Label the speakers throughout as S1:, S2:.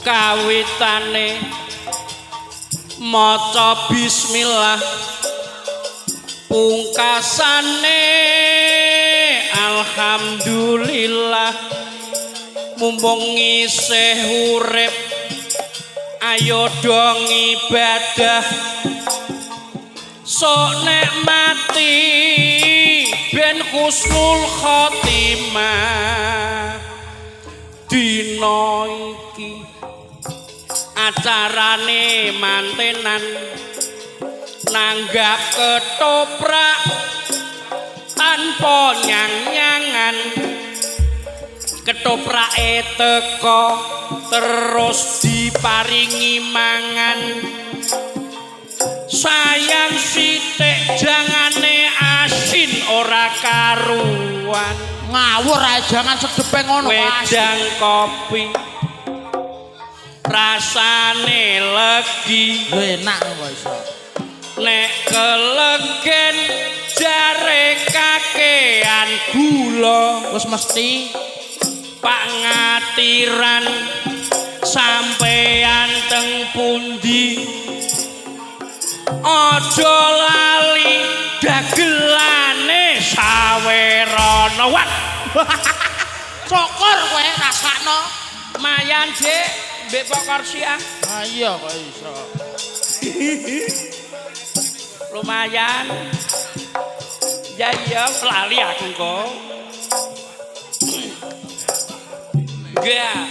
S1: Kawitane maca bismillah, pungkasane alhamdulillah. Mumpung isih urip ayo do ngibadah, sok nek mati ben husnul khotimah. Dina iki acarane mantenan, nanggap ketoprak tanpa nyang-nyangan. Ketoprake teko terus diparingi mangan, sayang sithik jangane asin ora karuan.
S2: Ngawur ae jangan sedepe ngono kok asin.
S1: Wedang kopi rasane legi.
S2: Lho enak kok iso.
S1: Nek kelegen jare kakean gula.
S2: Wis mesti.
S1: Pak Ngatiran sampean teng pundi? Aja lali dagelane sawerana. Wat.
S2: Syukur kowe rasakno.
S1: Mayan jek mbek Pak Korsia.
S2: Ha iya kok iso.
S1: Lumayan. Ya iya lali aku kok. Enggak.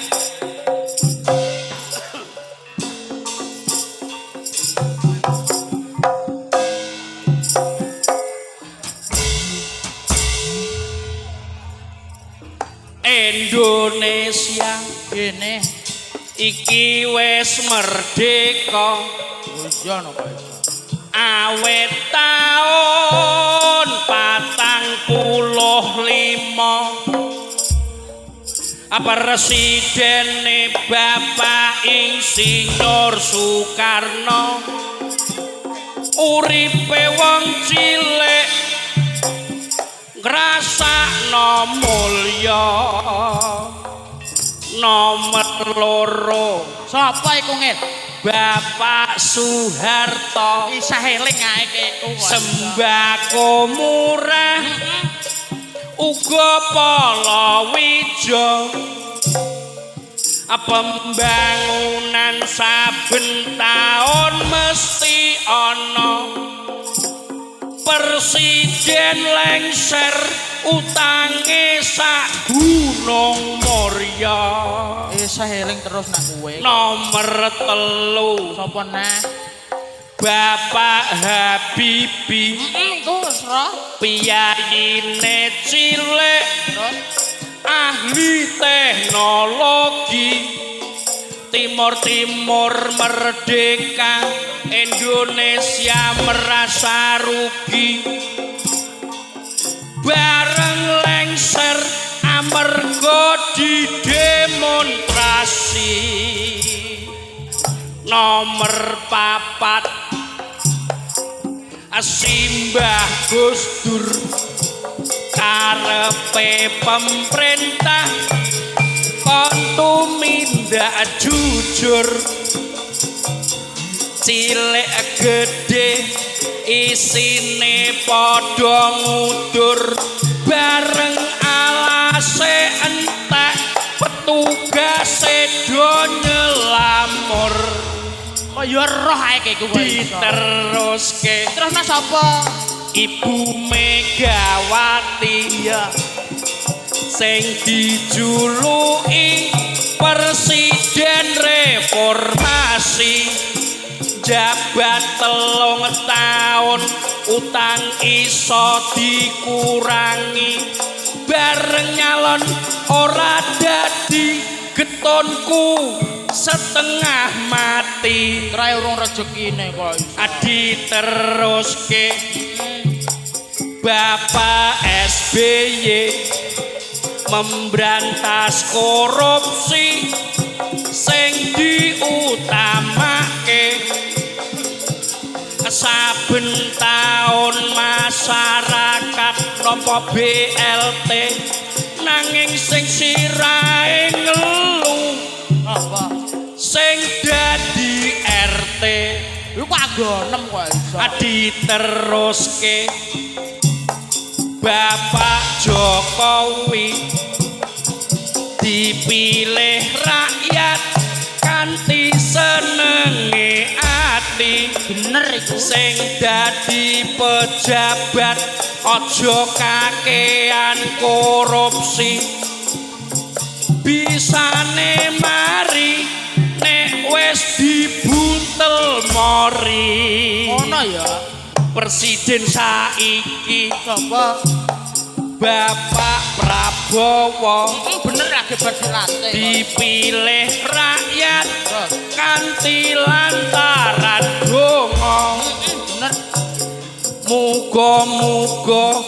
S1: Indonesia
S2: Kene
S1: iki wis merdeka.
S2: Oh iya no kok iso.
S1: Awit taun 45 presidene Bapak Insinyur Soekarno. Uripe wong cilik ngrasakno mulya. Nomor 2
S2: Sapa iku ngel?
S1: Bapak Soeharto.
S2: Isih eling ae iku.
S1: Sembako murah uga palawija, pembangunan saben taun mesti ana. Presiden lengser utange sak Gunung Moria.
S2: Isih eling terus nak kowe.
S1: Nomor 3
S2: Sapa neh?
S1: Bapak Habibie.
S2: Iku wis roh.
S1: Piyayine cilik
S2: Terus
S1: ahli teknologi. Timur Timur merdeka, Indonesia merasa rugi. Bareng lengser amarga didemonstrasi. Nomor 4 Simbah Gus Dur, karepe pemerintah kon tumindak jujur. Cilik gedhe isine padha ngudur, bareng alase entek petugase do nyelamur.
S2: Kaya roh ae iku kok iso.
S1: Diteruske
S2: Terus mas sapa?
S1: Ibu Megawati.
S2: Iya.
S1: Sing dijuluki Presiden Reformasi, jabat 3 tahun utang iso dikurangi. Bareng nyalon ora dadi getonku setengah mati.
S2: Trae urung rezekine kok iso.
S1: Diteruske Bapak SBY memberantas korupsi sing diutamake. Saben taun masyarakat nampa BLT, nanging sing sirahe ngelu
S2: Apa?
S1: sing
S2: Panggonem kok iso.
S1: Diteruske Bapak Jokowi, dipilih rakyat kanthi senenge ati.
S2: Bener iku.
S1: Sing dadi pejabat aja kakean korupsi, bisane mari nek wis dibuntel mori.
S2: Ngono ya.
S1: Presiden saiki
S2: Sapa?
S1: Bapak Prabowo,
S2: Bener lagi bersurate.
S1: Dipilih rakyat kanthi lantaran donga.
S2: Bener.
S1: Muga-muga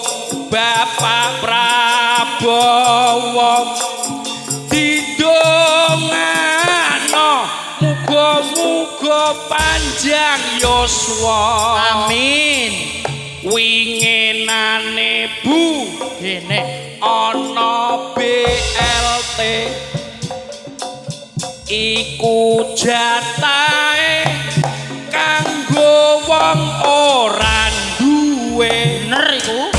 S1: Bapak Prabowo didongano, muga-muga panjang yuswa.
S2: Amin.
S1: Winginane Bu
S2: Gene
S1: ana BLT iku jatahe kanggo wong ora duwe.
S2: Bener iku.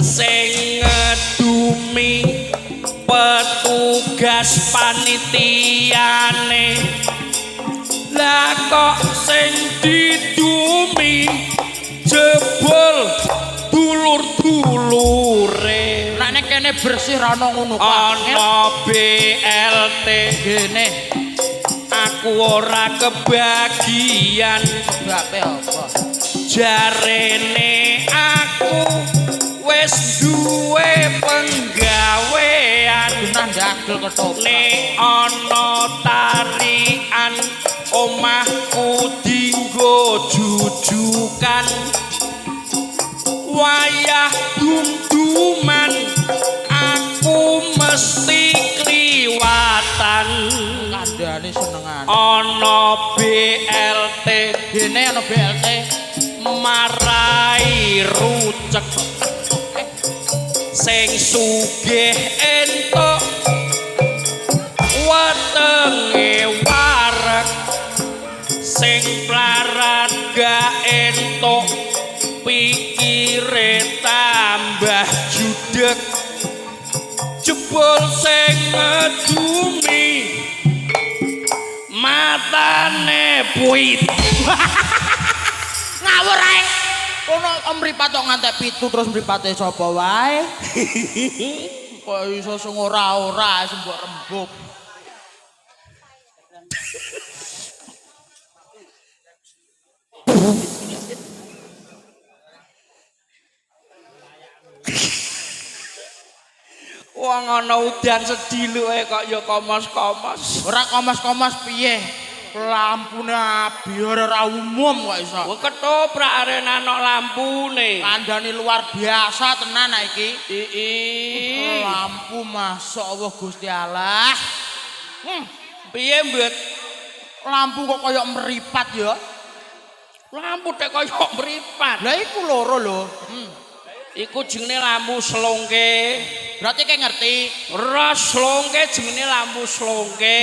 S1: Sing ngedumi petugas panitiane, lah kok sing didumi jebul dulur-dulure.
S2: Nek nek kene bersih ra ono ngono kok.
S1: Ana BLT
S2: Gene
S1: aku ora kebagian.
S2: Sebabe apa?
S1: Jarene aku wis duwe penggawean.
S2: Genah ndagel ketoprak.
S1: Nek ana tarian omahku dinggo jujukan, wayah dum-duman aku mesti kliwatan.
S2: Kandhane senengane.
S1: Ana BLT
S2: Gene ana BLT
S1: marai rucek, sing sugih entuk wetenge wareg, sing plarat gak entuk pikire tambah judeg. Jebul sing ngedumi matane puit.
S2: Ngawur ae. Kono mripat kok ngantek 7 terus mripate sapa wae. Kok iso sing ora-ora sing mbok rembug.
S1: Wong ana udan sediluke kok ya komos-komos.
S2: Ora komos-komos piye? Lampune biar ora umum kok iso.
S1: Wong ketoprak arena ana lampune.
S2: Kandhane luar biasa tenan iki.
S1: Ii.
S2: Lampu masuk Allah Gusti Allah.
S1: Piye mbet?
S2: Lampu kok koyok meripat ya?
S1: Lampu tek koyok meripat.
S2: Lah iku loro lho.
S1: Iku jenenge lampu slongke.
S2: Berarti kayak ngerti.
S1: Ora slongke jenenge lampu slongke.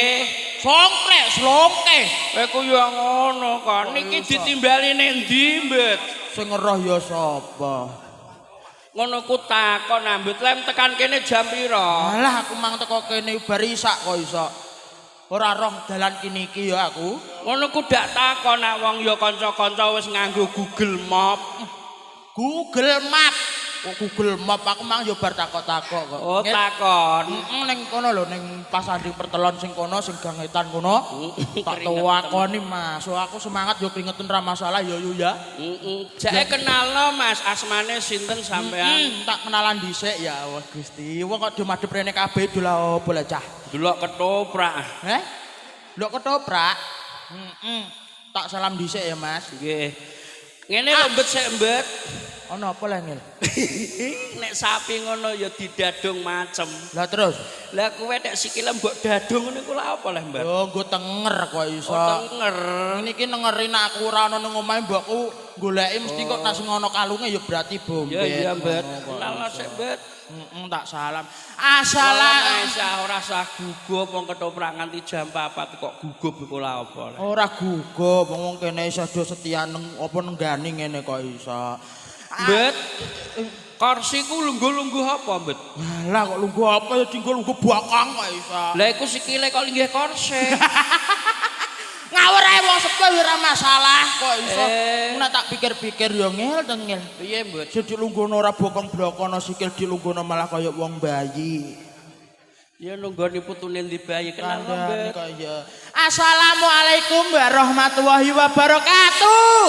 S2: Songke, slongke.
S1: Kowe ku yo ngono kok. Niki ditimbali ning ndi, Mbet?
S2: Sing ngeroh ya sapa?
S1: Ngono ku takon ambet lem tekan kene jam pira?
S2: Alah aku mang teko kene bar isak kok iso. Ora roh dalan kene iki ya aku.
S1: Ngono ku dak takon nak wong ya kanca-kanca wis nganggo Google Map.
S2: Google Map. Oh, Google Map aku mang yo bar takok-takok kok.
S1: Oh, takon.
S2: Ning kono lho ning pasanding pertelon sing kono sing gangetan kono. Tak tuwakoni Mas. So, aku semangat yo kringeten ra masalah yo yo ya.
S1: Heeh. Jake kenalno Mas, asmane sinten sampean?
S2: Tak kenalan dhisik ya Allah Gusti. Wong kok do madhep rene kabeh dola opo lah cah.
S1: Delok ketoprak.
S2: Heh? Delok ketoprak? Heeh. Tak salam dhisik ya Mas.
S1: Nggih. Ngene lho mbet sik mbet.
S2: Ana apa lah ngel?
S1: Nek sapi ngono ya didadung macem.
S2: Lah terus?
S1: Lah kowe nek sikile mbok dadung ngono iku lha apa lah mbak?
S2: Yo nggo tenger kok iso.
S1: Oh, tenger.
S2: Niki nengeri nek aku ora ana ning omahe mbokku goleki mesti kok nek sing ana kalunge ya berarti bombet.
S1: Ya iya mbet. Kenal sik mbet.
S2: Heeh, tak salam. Assalam.
S1: Aisyah ora sah gugup wong ketoprak nganti jam 4 kok gugup iku lha apa.
S2: Ora gugup, wong kene iso do setia neng apa nenggani ngene kok iso.
S1: Mbet. Kursi ku lungguh-lungguh apa, Mbet?
S2: Lah kok lungguh apa ya dinggo lungguh bakang kok iso.
S1: Lah iku sikile kok linggih kursi.
S2: Ngawur ae wong sepuh ya ora masalah kok iso.
S1: Eh.
S2: Nek tak pikir-pikir ya ngel tengil.
S1: Piye, Mbet?
S2: Sing dilungguhno ora bokong blokono sikil dilungguhno malah kaya wong bayi.
S1: Ya nunggoni putune ndi bayi kenal
S2: Kandhane
S1: Mbet.
S2: kaya. Assalamualaikum warahmatullahi wabarakatuh.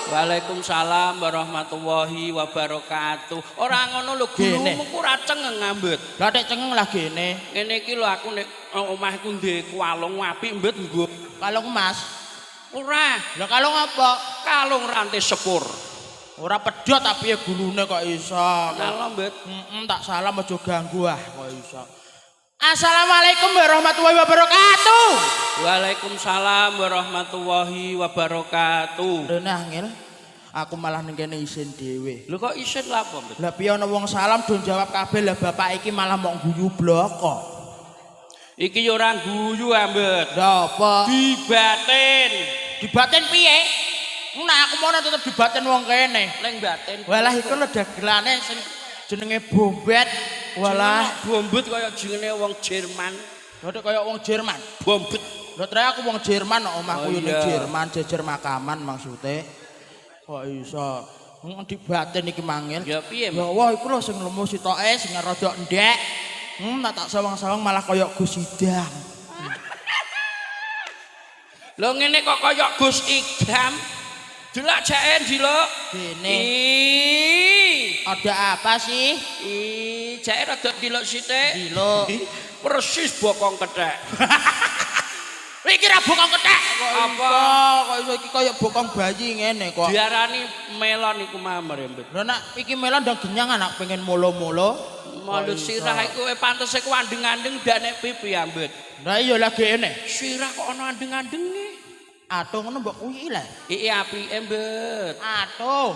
S1: Waalaikumsalam warahmatullahi wabarakatuh. Ora ngono lho
S2: Gene.
S1: gulumu ku ora cengeng Mbet.
S2: Lah tek cengeng lah gene.
S1: Ngene iki lho aku nek omahku ndek kalung apik Mbet nggo.
S2: Kalung emas.
S1: Ora,
S2: Lah kalung apa?
S1: kalung rantai sepur.
S2: Ora pedhot tapi ya gulune kok iso.
S1: Kenal Mbet.
S2: Heeh, tak salam aja ganggu ah kok iso. Assalamualaikum warahmatullahi wabarakatuh.
S1: Waalaikumsalam warahmatullahi wabarakatuh.
S2: Rene angel. Aku malah ning kene isin dhewe.
S1: Lho kok isin lha apa, Mbet?
S2: Lah piye ana wong salam do jawab kabeh lah bapak iki malah mok guyu bloko.
S1: Iki yo ora guyu, Mbet.
S2: Lah apa?
S1: Dibatin.
S2: Dibatin piye? Nah aku mono tetep dibatin wong kene.
S1: Ning batin.
S2: Walah iku lho dagelane sing jenenge Bombet. Walah,
S1: Bombet kaya jenenge wong Jerman.
S2: lho kaya wong Jerman.
S1: Bombet.
S2: Lho tre aku wong Jerman kok omahku
S1: Oh,
S2: yo ning
S1: iya.
S2: Jerman jejer makaman maksude. Kok iso dibatin iki mangil.
S1: Ya piye,
S2: Ya
S1: Mbet?
S2: Allah iku lho sing lemu sitoke sing rada endhek. Nek tak sawang-sawang malah kaya Gus Idam.
S1: Lho ngene kok kaya Gus Idam. Delok jake ndiluk.
S2: Gene.
S1: Ih.
S2: Ada apa sih?
S1: Ih, jake rada ndiluk sithik.
S2: Ndiluk.
S1: Persis bokong kethek.
S2: Iki ra bokong kethek. Kok
S1: Apa?
S2: iso? Kok iso iki kaya bokong bayi ngene kok.
S1: Diarani melon iku mamre, Mbet.
S2: Lho nak iki melon ndang genyang anak pengen molo-molo.
S1: Malu sirah iku pantes iku andeng-andeng ndak nek pipi, Mbet.
S2: Lah iya lagi ene.
S1: Sirah kok ana andeng-andenge.
S2: Atuh ngono mbok kuwi lah.
S1: Iki apike, Mbet.
S2: Atuh.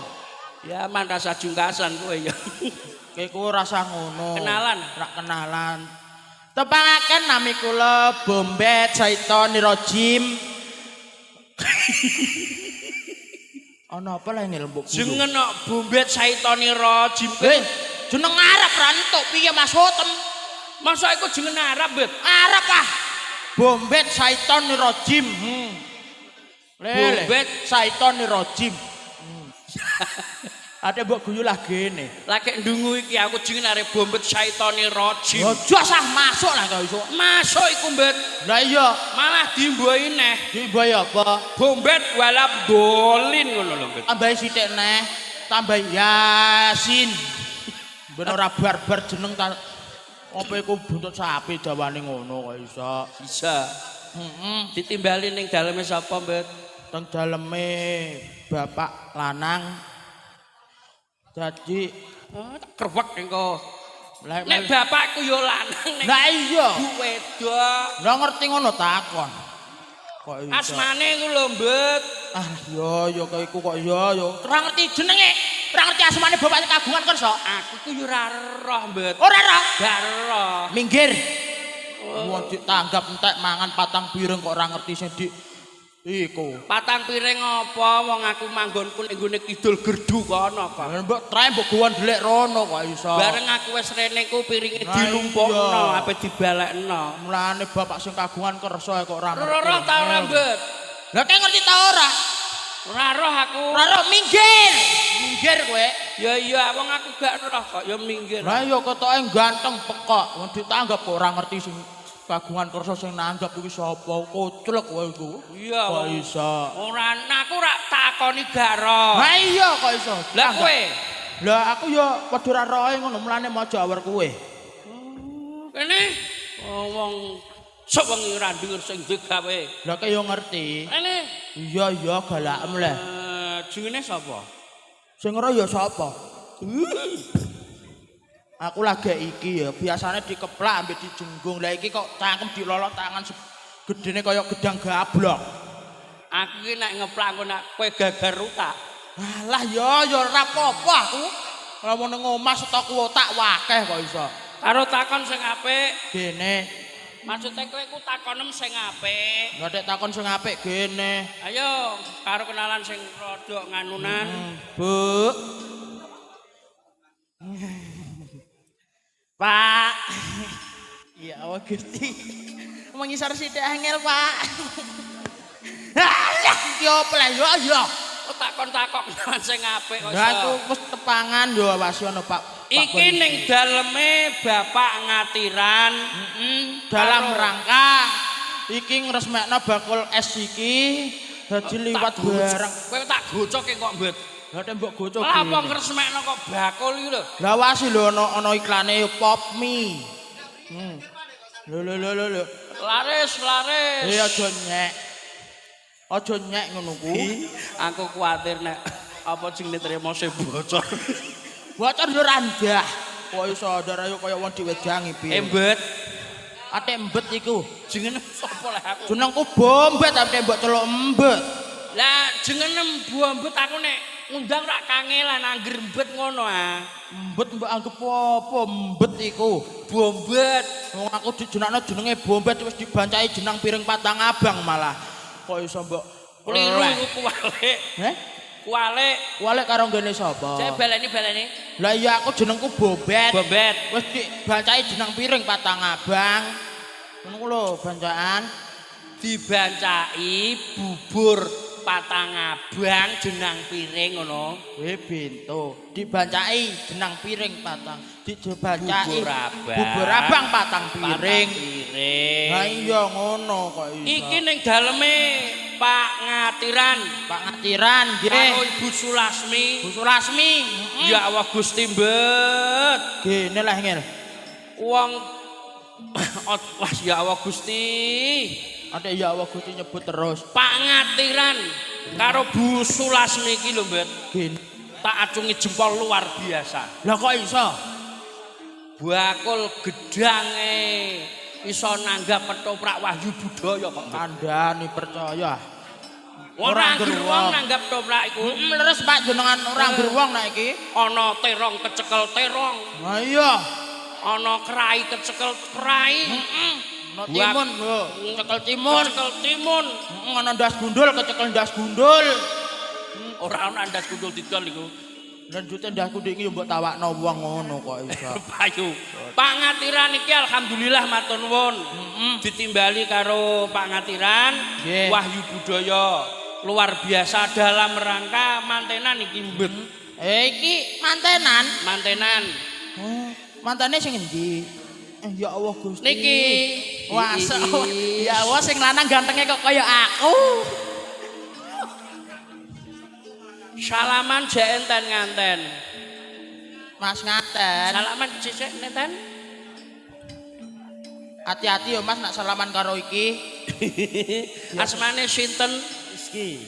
S1: Ya man rasa jungkasan kowe ya.
S2: Kowe ku rasa ngono.
S1: Kenalan?
S2: Rak kenalan. Tepangaken nami kula Bombet Saitonirojim. Ana apa lah ngel mbok guyu?
S1: Jeneng kok Bombet Saitonirojim.
S2: Eh, jeneng Arab ra entuk piye Mas Hotem?
S1: Masa iku jeneng Arab, Bet?
S2: Arab ah. Bombet Saitonirojim. Lele.
S1: Bombet
S2: Saitonirojim. Ate mbok guyu lah gene.
S1: Lagi ndungu iki aku jeneng arep Bombet Saitonirojim.
S2: Aja sah masuk lah kok iso.
S1: Masuk iku, Mbet.
S2: Lah iya,
S1: Malah dimboi neh.
S2: dimboi apa?
S1: Bombet walab dolin ngono lho, Mbet.
S2: Tambahi sithik neh, tambahi Yasin. Ben ora barbar jeneng ta apa iku buntut sapi dawane ngono kok iso.
S1: Bisa.
S2: Heeh.
S1: Ditimbali ning daleme sapa, Mbet?
S2: Teng daleme bapak lanang. Dadi
S1: Oh, tak krewek engko.
S2: lek
S1: Nek bapakku yo lanang nek
S2: Lah iya.
S1: ibu wedok.
S2: Lah ngerti ngono takon. Kok iso.
S1: Asmane iku lho, Mbet.
S2: Ah yo yo kaya iku kok yo yo. Ora ngerti jenenge. Ora ngerti asmane bapake kagungan kon sok.
S1: Aku ku yo ora roh, Mbet.
S2: Ora roh.
S1: Gak roh.
S2: Minggir. Wong ditanggap entek mangan patang piring kok ora ngerti sing di iku.
S1: Patang piring apa wong aku manggonku ning nggone kidul gerdu kono kok.
S2: Lah mbok trae mbok guwon delik rono kok iso.
S1: Bareng aku wis rene ku piringe
S2: Lah
S1: dilumpukno,
S2: iya.
S1: ape dibalekno.
S2: Mulane bapak sing kagungan kersa kok ora ngerti.
S1: Roh ta ora, Mbet?
S2: Lah kek ngerti ta ora?
S1: Ora roh aku.
S2: Ora roh minggir. Minggir kowe.
S1: Ya iya wong aku gak roh kok ya minggir.
S2: Lah iya ketoke ganteng pekok. Wong ditanggap kok ora ngerti sing kagungan kersa sing nanggap iki sapa. Koclek kowe iku.
S1: Iya,
S2: Kok
S1: wong.
S2: iso.
S1: Ora aku rak takoni gak roh.
S2: Lah iya kok iso.
S1: Lah kowe
S2: Lah aku ya padha ora roe ngono mulane maca awar kowe.
S1: kene wong sok wengi ora denger sing digawe.
S2: Lah kaya yo ngerti.
S1: Rene
S2: Iya iya galakem lah.
S1: Jenenge sapa?
S2: Sing ora ya sapa? Aku lagi iki ya, biasanya dikeplak ambek dijenggung. Lah iki kok cangkem dilolok tangan gedene kaya gedang gablok.
S1: Aku ki nek ngeplak engko nek kowe gagal rutak.
S2: Alah ya ya ora apa-apa aku. Lamun nang omah stok otak wakeh kok iso.
S1: Karo takon sing apik.
S2: Gene.
S1: Maksude kowe ku takonem sing apik.
S2: Lah nek takon sing apik gene.
S1: Ayo karo kenalan sing rada nganunan.
S2: Bu. Pak. Ya Allah Gusti. Mengisor sithik angel, Pak. Alah, yo apa yo yo.
S1: Kok takon-takon kenalan sing apik kok
S2: Lah aku wis tepangan yo awasi ana Pak.
S1: Iki ning daleme Bapak Ngatiran
S2: dalam rangka iki ngresmekno bakul es iki dadi liwat bareng.
S1: Kowe tak gocoke kok, Mbet.
S2: Lah nek mbok gocok.
S1: Lah apa ngresmekno kok bakul iki lho.
S2: Lah wasi lho ana ana iklane Pop Mie. Lho lho lho lho.
S1: Laris, laris.
S2: Eh aja nyek. Aja nyek ngono ku.
S1: Aku kuwatir nek apa jenenge tremose bocor.
S2: Bocor yo randah. Kok iso ndara yo kaya wong diwedangi piye.
S1: Embet.
S2: Ate embet iku.
S1: Jenenge sapa leh aku?
S2: Jenengku Bombet ate mbok celuk embet.
S1: Lah jenenge Bombet aku nek ngundang rak kangelan angger embet ngono ah.
S2: Embet mbok anggep apa embet iku?
S1: Bombet.
S2: Wong aku dijenakno jenenge Bombet wis dibancai jenang piring patang abang malah. Kok iso mbok
S1: Keliru iku kuwalik.
S2: Heh?
S1: Kuwalik.
S2: Kuwalik karo nggene sapa?
S1: Cek baleni-baleni.
S2: Lah iya aku jenengku Bombet.
S1: Bombet.
S2: Wis dibancai jenang piring patang abang. Ngono ku lho bancaan.
S1: Dibancai bubur patang abang jenang piring ngono.
S2: Kowe bento. Dibancai jenang piring patang. Dibancai
S1: bubur abang.
S2: Bubur abang patang piring.
S1: Patang piring.
S2: Lah iya ngono kok iso.
S1: Iki ning daleme Pak Ngatiran.
S2: Pak Ngatiran nggih.
S1: Karo Ibu Sulasmi.
S2: Bu Sulasmi.
S1: Ya Allah Gusti Mbet.
S2: Gene lah ngel.
S1: Wong wah ya Allah Gusti.
S2: Ate ya Allah Gusti nyebut terus.
S1: Pak Ngatiran karo Bu Sulasmi iki lho Mbet.
S2: Gene.
S1: Tak acungi jempol luar biasa.
S2: Lah kok iso?
S1: Bakul gedange iso nanggap ketoprak wahyu budaya kok.
S2: Kandhani percaya.
S1: Ora angger wong nanggap ketoprak iku.
S2: Leres Pak jenengan ora angger wong nek iki.
S1: Ana terong kecekel terong.
S2: Ha iya.
S1: Ana krai kecekel krai.
S2: Ana timun lho, kecekel timun.
S1: Kecekel timun.
S2: Ana ndas gundul kecekel ndas gundul.
S1: Ora ana ndas gundul didol iku.
S2: Lanjute ndas gundul iki yo mbok tawakno wong ngono kok iso.
S1: Payu. Pak Ngatiran iki alhamdulillah matur nuwun. Ditimbali karo Pak Ngatiran wahyu budaya luar biasa dalam rangka mantenan iki Mbet.
S2: Iki mantenan.
S1: Mantenan.
S2: Mantane sing endi? Ya Allah Gusti.
S1: Niki.
S2: Wah, ya Allah sing lanang gantenge kok kaya aku.
S1: Salaman jek enten nganten.
S2: Mas nganten.
S1: Salaman sisik nenten.
S2: Hati-hati ya Mas nak salaman karo iki.
S1: Asmane sinten?
S3: Rizky.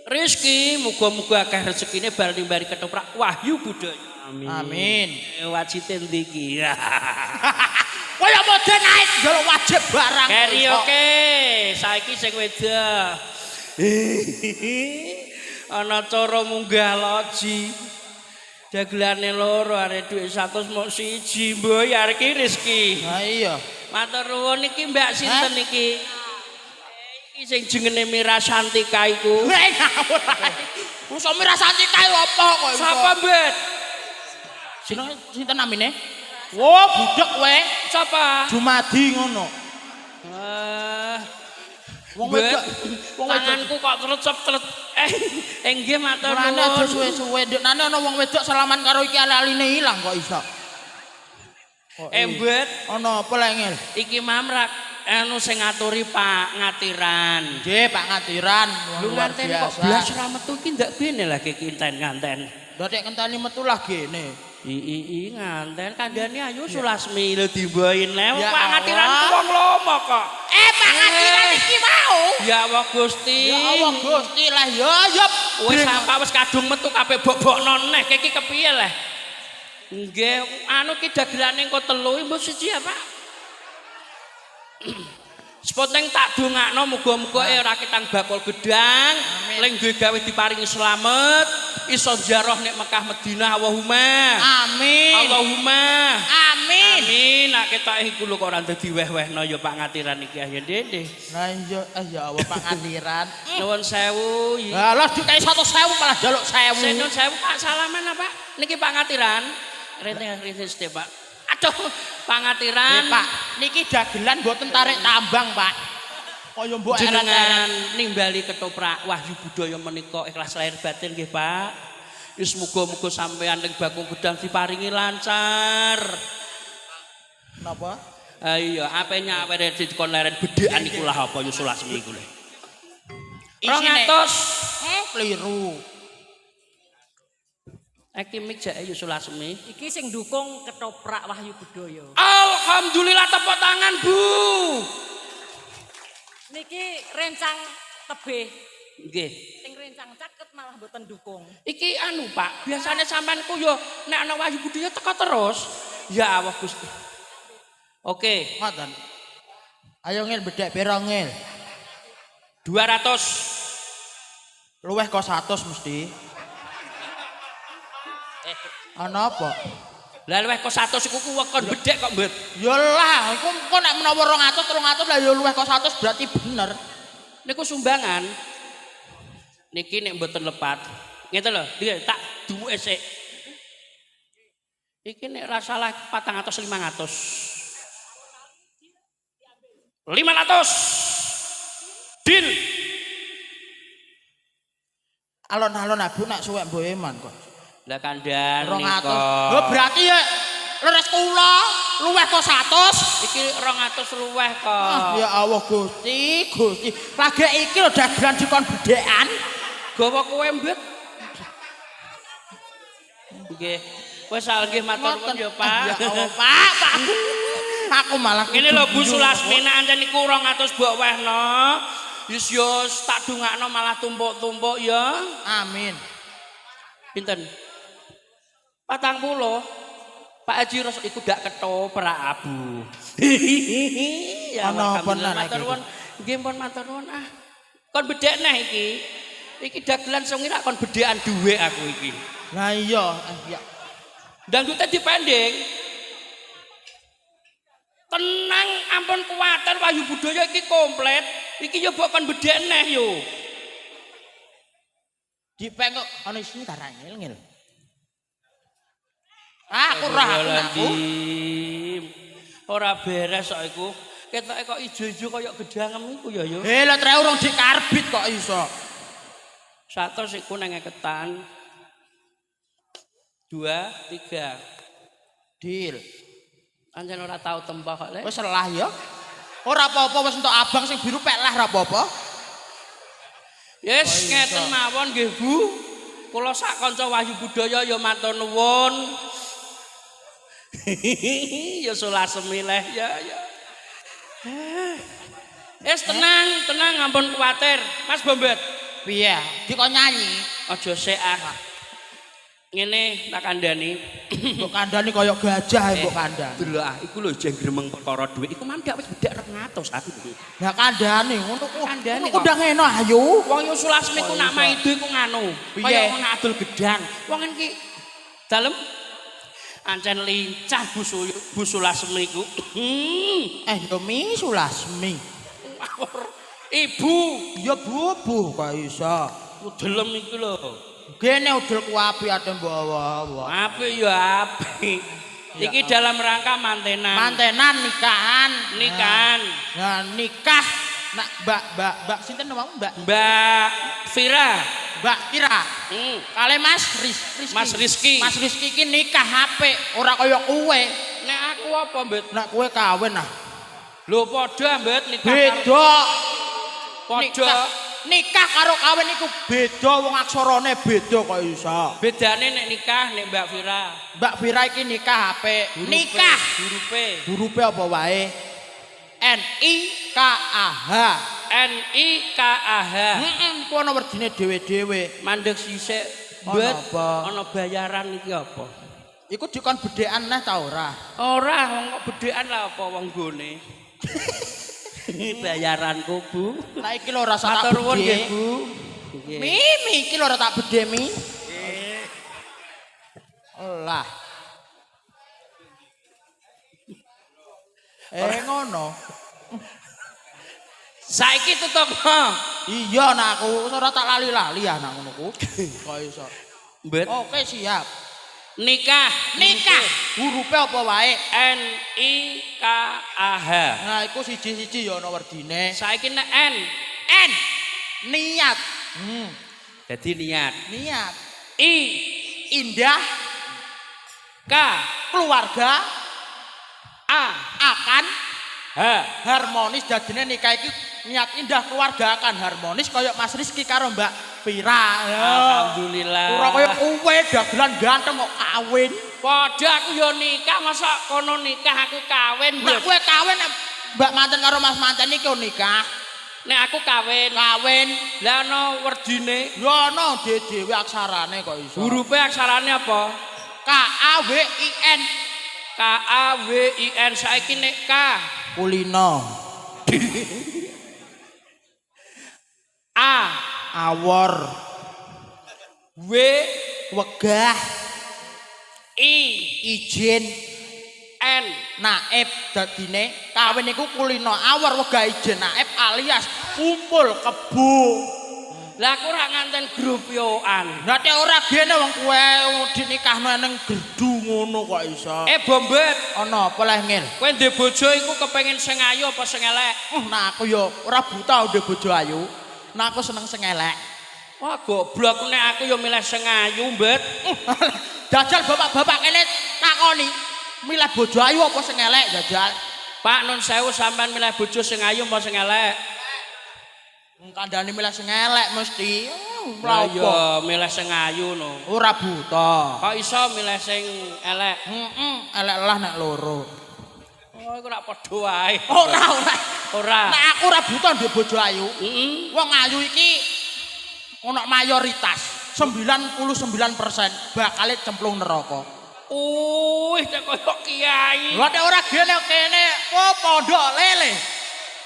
S1: Rizky, muga-muga akeh rezekine bar nimbari ketoprak wahyu budaya.
S3: Amin.
S2: Amin.
S1: Wajite ndi iki?
S2: Kaya modern ae njaluk wajib barang.
S1: Keri oke, saiki sing wedok. Ana cara munggah loji. Dagelane loro arek dhuwit 100 mok siji mboy arek iki Rizky.
S2: Ha iya.
S1: Matur nuwun iki Mbak sinten iki? Iki sing jenenge Mira Santika iku.
S2: Ngawur ae. Wis Mira Santika iku apa kok iso?
S1: Sapa, Mbak?
S2: Sinten sinten namine? Wo, budek kowe.
S1: Sapa?
S2: Jumadi ngono. Wong wedok, wong wedok.
S1: Tanganku kok tlecep-tlet. Nggih matur
S2: Mulane aja
S1: nuwun.
S2: suwe-suwe ndeknane ana wong wedok salaman karo iki ali-aline ilang kok iso.
S1: Mbet,
S2: Ana apa lek ngel?
S1: iki mamrak anu sing ngaturi Pak Ngatiran.
S2: Nggih, Pak Ngatiran, wong
S1: Lho
S2: luar
S1: nganten kok
S2: biasa.
S1: blas ra metu iki ndak bene lagi kinten nganten.
S2: Lah nek ngenteni metu lah gene.
S1: I nganten kandhane ayu Sulasmi lho dimboin le.
S2: Ya
S1: Pak Ngatiran
S2: Allah.
S1: ku wong lomo kok.
S2: Pak Ngatiran iki mau.
S1: Ya Allah Gusti.
S2: Ya Allah Gusti lah ya ya.
S1: Wis apa wis kadung metu kabeh bobokno neh iki kepiye leh? Nggih, anu ki dagelane engko telu mbok siji ya, Pak. Sepoteng tak dongakno muga-muga ora ketang bakul gedang, ling duwe gawe diparingi slamet, Iso ziarah nek Mekah Madinah Allahumma.
S2: Amin.
S1: Allahumma.
S2: Amin.
S1: Amin. Nak ketoke iku lho kok ora dadi weh-wehno ya Pak Ngatiran iki ya Dede.
S2: Lah iya, ya Allah Pak Ngatiran.
S1: Nuwun sewu.
S2: Lah dikai 100.000 malah njaluk 1000.
S1: Sing nuwun sewu Pak, salaman apa? Niki Pak Ngatiran. Rene rene sithik Pak. Aduh, Pak Ngatiran.
S2: Pak, niki dagelan mboten tarik tambang, Pak. Kaya mbok
S1: Jenengan nimbali ketoprak Wahyu Budaya menika ikhlas lahir batin nggih Pak. Wis muga-muga sampean ning Bakung Gedang diparingi lancar.
S2: Napa?
S1: Ah iya, ape nyawere dikon leren bedhekan iku lah apa ya Sulasmi iku lho.
S2: Isine
S1: 200.
S2: Kliru.
S1: Iki mik jake ya Sulasmi.
S3: Iki sing dukung ketoprak Wahyu Budaya.
S1: Alhamdulillah, tepuk tangan, Bu.
S3: Niki rencang tebih,
S1: Nggih.
S3: sing rencang caket malah mboten dukung.
S1: Iki anu Pak, biasanya sampean ku yo nek ana Wahyu Budaya teko terus. Ya Allah Gusti. Oke,
S2: Ngoten. Ayo ngil bedhek pira ngil?
S1: 200.
S2: Luweh kok 100 mesti. Ana apa?
S1: Lah luweh kok 100 iku ku wekon bedhek kok, Mbet.
S2: Ya lah, iku kok nek menawa 200 300 lah ya luweh kok 100 berarti bener.
S1: Niku sumbangan. Niki nek mboten lepat. Ngeten lho, iki tak duweke sik. Iki nek ra salah 400 500. 500. Deal.
S2: Alon-alon abu nak suwek mbok eman kok.
S1: Lah kandhane
S2: 200.
S1: kok.
S2: Lho berarti ya leres kula luweh kok 100.
S1: Iki 200 luweh kok.
S2: Ah, ya Allah Gusti, Gusti. Lagi iki lho dagelan dikon bedhekan.
S1: Gawa kowe, Mbet. Nggih. Wis nggih matur nuwun ya, Pak.
S2: Ya Allah, Pak, Pak. Aku malah
S1: Ngene lho Bu Sulasmi, nek ancen iku 200 mbok wehno. Yus yo tak dongakno malah tumpuk-tumpuk ya.
S2: Amin.
S1: Pinten? 40. Pak Haji Ros iku dak ketoprak abu. Ya
S2: Ana apa
S1: alhamdulillah
S2: nang
S1: matur
S2: iki?
S1: nuwun. Nggih pun matur nuwun ah. Kon bedhek neh iki. Iki dagelan sing ora kon bedhekan dhuwit aku iki.
S2: Lah iya, ya.
S1: Dangdute dipending. Tenang, ampun kuwatir, Wahyu Budaya iki komplit. Iki yo mbok kon bedhek neh yo.
S2: Dipeng kok ana isine ta ra ngil-ngil. Ah, aku ora aku aku.
S1: Ora beres kok iku. Ketoke kok ijo-ijo kaya gedangem iku ya yo.
S2: Eh, lah tre urung dikarbit kok iso.
S1: 100 iku nang ketan. 2 3.
S2: Deal.
S1: Ancen ora tau tembah kok, Lek.
S2: Wis lah ya. Ora apa-apa wis entuk abang sing biru pek lah ora apa-apa.
S1: Yes, ngeten mawon nggih Bu. Kula sak kanca Wahyu Budaya ya matur nuwun. Ya Sulasmi leh ya ya. Wis tenang, tenang ampun kuwatir. Mas Bombet,
S2: Piye? Dikon nyanyi.
S1: Aja sik ah. Ngene tak kandhani.
S2: Mbok kandhani kaya gajah mbok kandhani.
S1: Delok ah, iku lho jeng gremeng perkara dhuwit. Iku mandak wis bedhek 200 aku.
S2: Lah kandhani ngono ku.
S1: Kandhani
S2: Ngono ku ndang eno ayo.
S1: Wong yo Sulasmi ku nak maido iku nganu.
S2: Piye?
S1: Kaya wong nak adol gedang. Wong iki dalem ancen lincah Bu Sulasmi iku.
S2: Eh yo Mi Sulasmi.
S1: Ibu,
S2: Ya bubuh kok iso.
S1: Udelem iku lho.
S2: Gene udel ku apik ate mbok awa-awa.
S1: Apik ya apik. Iki dalam rangka mantenan.
S2: Mantenan nikahan.
S1: Nikahan.
S2: Nah, nikah nak Mbak Mbak Mbak sinten namamu Mbak?
S1: Mbak Vira.
S2: Mbak Kira. Kale Mas Rizky.
S1: Mas Rizky.
S2: Mas Rizky iki nikah apik, ora kaya kowe.
S1: Nek aku apa, Mbet?
S2: Nek kowe kawin ah.
S1: Lho padha, Mbet, nikah.
S2: Beda.
S1: Padha.
S2: Nikah karo kawin iku beda, wong aksarane beda kok iso.
S1: Bedane nek nikah nek Mbak Vira.
S2: Mbak Vira iki nikah apik. Nikah.
S1: Hurufe.
S2: Hurufe apa wae? N I K A H.
S1: N I K A H.
S2: Heeh, ku ana werdine dhewe-dhewe.
S1: Mandek sisik,
S2: Ana
S1: Mbet.
S2: apa?
S1: Ana bayaran iki apa?
S2: Iku dikon bedhekan neh ta ora?
S1: Ora, wong kok bedhekan lah apa wong nggone. Bayaranku, Bu.
S2: Lah iki lho ora tak
S1: Matur nuwun nggih,
S2: bedhe.
S1: Bu. Nggih.
S2: Mi, mi iki lho ora tak bedhe mi. Lah. Ngono.
S1: Saiki tutupno.
S2: Iya nak aku ora tak lali-lali ya nak ngono ku. Kok iso.
S1: Mbet.
S2: Oke siap.
S1: Nikah.
S2: Nikah. Hurufe apa wae?
S1: N I K A H.
S2: Nah iku siji-siji ya ana werdine.
S1: Saiki nek N.
S2: N. Niat.
S1: Dadi niat.
S2: Niat.
S1: I.
S2: Indah.
S1: K.
S2: Keluarga.
S1: A.
S2: Akan.
S1: H.
S2: Harmonis. Dadine nikah iki niat indah keluarga akan harmonis kaya Mas Rizky karo Mbak Vira.
S1: Alhamdulillah.
S2: Ora kaya kowe dagelan ganteng kok kawin.
S1: Padha aku ya nikah, masa kono nikah aku kawin.
S2: Nek kowe kawin Mbak manten karo Mas manten iki nikah.
S1: Nek aku kawin,
S2: kawin.
S1: Lah ana werdine?
S2: Ya ana dhewe aksarane kok iso.
S1: Hurufe aksarane apa?
S2: K A W I N.
S1: K A W I N. Saiki nek K.
S2: Kulino.
S1: A.
S2: Awor.
S1: W.
S2: Wegah.
S1: I.
S2: Izin.
S1: N.
S2: Naib. Dadine kawin iku kulino awor wegah izin naib alias kumpul kebo.
S1: Lah aku ora nganten grupyoan.
S2: Lah nek ora gene wong kowe dinikahno nang gerdu ngono kok iso.
S1: Bombet.
S2: Ana apa leh ngil?
S1: Kowe ndek bojo iku kepengin sing ayu apa sing elek?
S2: Nah aku ya ora buta ndek bojo ayu. Nah aku seneng sing elek.
S1: Wah goblok nek aku ya milih sing ayu, Mbet.
S2: Jajal bapak-bapak kene takoni, milih bojo ayu apa sing elek jajal?
S1: Pak nun sewu sampean milih bojo sing ayu apa sing elek?
S2: Kandhane milih sing elek mesti.
S1: Lah ya milih sing ayu no.
S2: Ora buta.
S1: Kok iso milih sing elek?
S2: Heeh, elek lah nek loro.
S1: Oh iku ora padha wae.
S2: Ora, ora.
S1: Ora.
S2: Nek aku ora buta ndek bojo ayu.
S1: Heeh.
S2: Wong ayu iki ono mayoritas 99% bakale cemplung neraka.
S1: Wih, nek koyo kiai.
S2: Lah nek ora gene kene, oh pondok lele.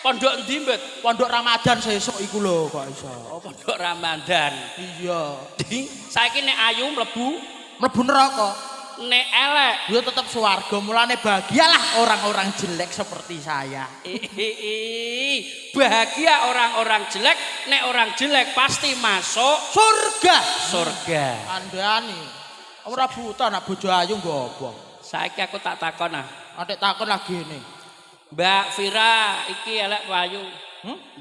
S1: Pondok endi, Mbet?
S2: Pondok Ramadan sesuk iku lho kok iso.
S1: Oh, pondok Ramadan.
S2: Iya.
S1: Saiki nek ayu mlebu,
S2: mlebu neraka.
S1: Nek elek
S2: ya tetep swarga. Mulane bahagialah orang-orang jelek seperti saya.
S1: Bahagia orang-orang jelek, nek orang jelek pasti masuk
S2: surga.
S1: Surga.
S2: Kandhani. Ora buta nek bojo ayu nggo apa?
S1: Saiki aku tak takon ah.
S2: Atik takon lagi ngene.
S1: Mbak Vira iki elek apa ayu?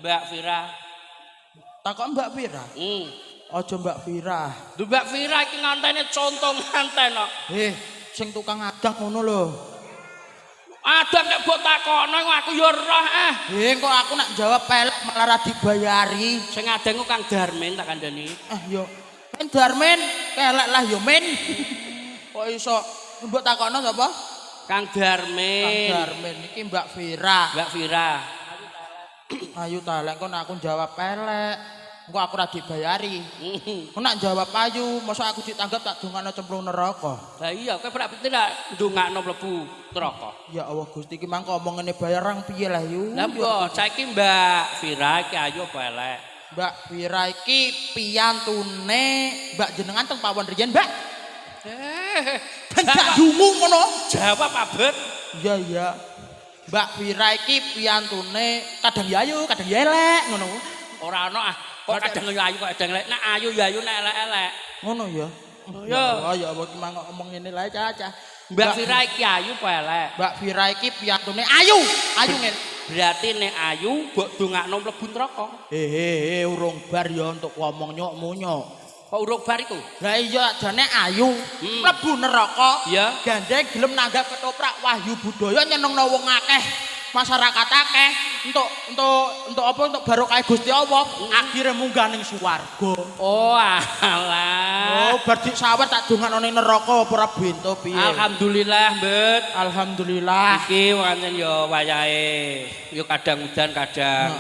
S1: Mbak Vira.
S2: Takon Mbak Vira? Aja Mbak Vira.
S1: Lho Mbak Vira iki ngantene conto nganten kok.
S2: Sing tukang adak ngono lho.
S1: Adak nek mbok takono aku ya roh ah.
S2: Kok aku nak jawab pelek malah ra dibayari.
S1: Sing adeng ku Kang Darmin tak kandhani.
S2: Ah yo. Men Darmin, kelek lah yo men. Kok iso mbok takono sapa?
S1: Kang Darmin.
S2: Kang Darmin iki Mbak Vira.
S1: Mbak Vira.
S2: Ayu ta lek kon aku jawab pelek. Engko aku ora dibayari. Engko nak jawab ayu, mosok aku ditanggap tak dongakno cemplung neraka.
S1: Lah iya, kowe berarti tak ndongakno mlebu neraka.
S2: Ya Allah Gusti iki mangko omongane bayar rang piye lah yu.
S1: Lah mbok saiki Mbak Vira iki ayu apa elek?
S2: Mbak Vira iki piyantune Mbak jenengan teng pawon riyen, Mbak. Ben gak dungu ngono.
S1: Jawab abet.
S2: Iya iya. Mbak Vira iki piyantune kadang ya ayu, kadang ya elek ngono.
S1: Ora ana ah. Kok kadang ya ayu kok kadang elek. Nek ayu ya ayu nek elek-elek.
S2: Ngono ya.
S1: Ya.
S2: Oh ya apa iki mangko omong ngene lae cah-cah.
S1: Mbak Vira iki ayu apa elek?
S2: Mbak Vira iki piyantune ayu. Ayu ngene.
S1: Berarti nek ayu mbok dongakno mlebu neraka.
S2: Hehehe urung bar ya untuk ngomong nyok munyok.
S1: Kok urung bar iku?
S2: Lah iya jane ayu mlebu neraka.
S1: Iya.
S2: Gandeng gelem nanggap ketoprak Wahyu Budaya nyenengno wong akeh, masyarakat akeh untuk apa untuk barokah Gusti Allah akhire munggah ning swarga.
S1: Oh alah.
S2: Oh bar disawer tak dongakno ning neraka apa ora bento piye.
S1: Alhamdulillah, Mbet.
S2: Alhamdulillah.
S1: Iki pancen ya wayahe ya kadang udan kadang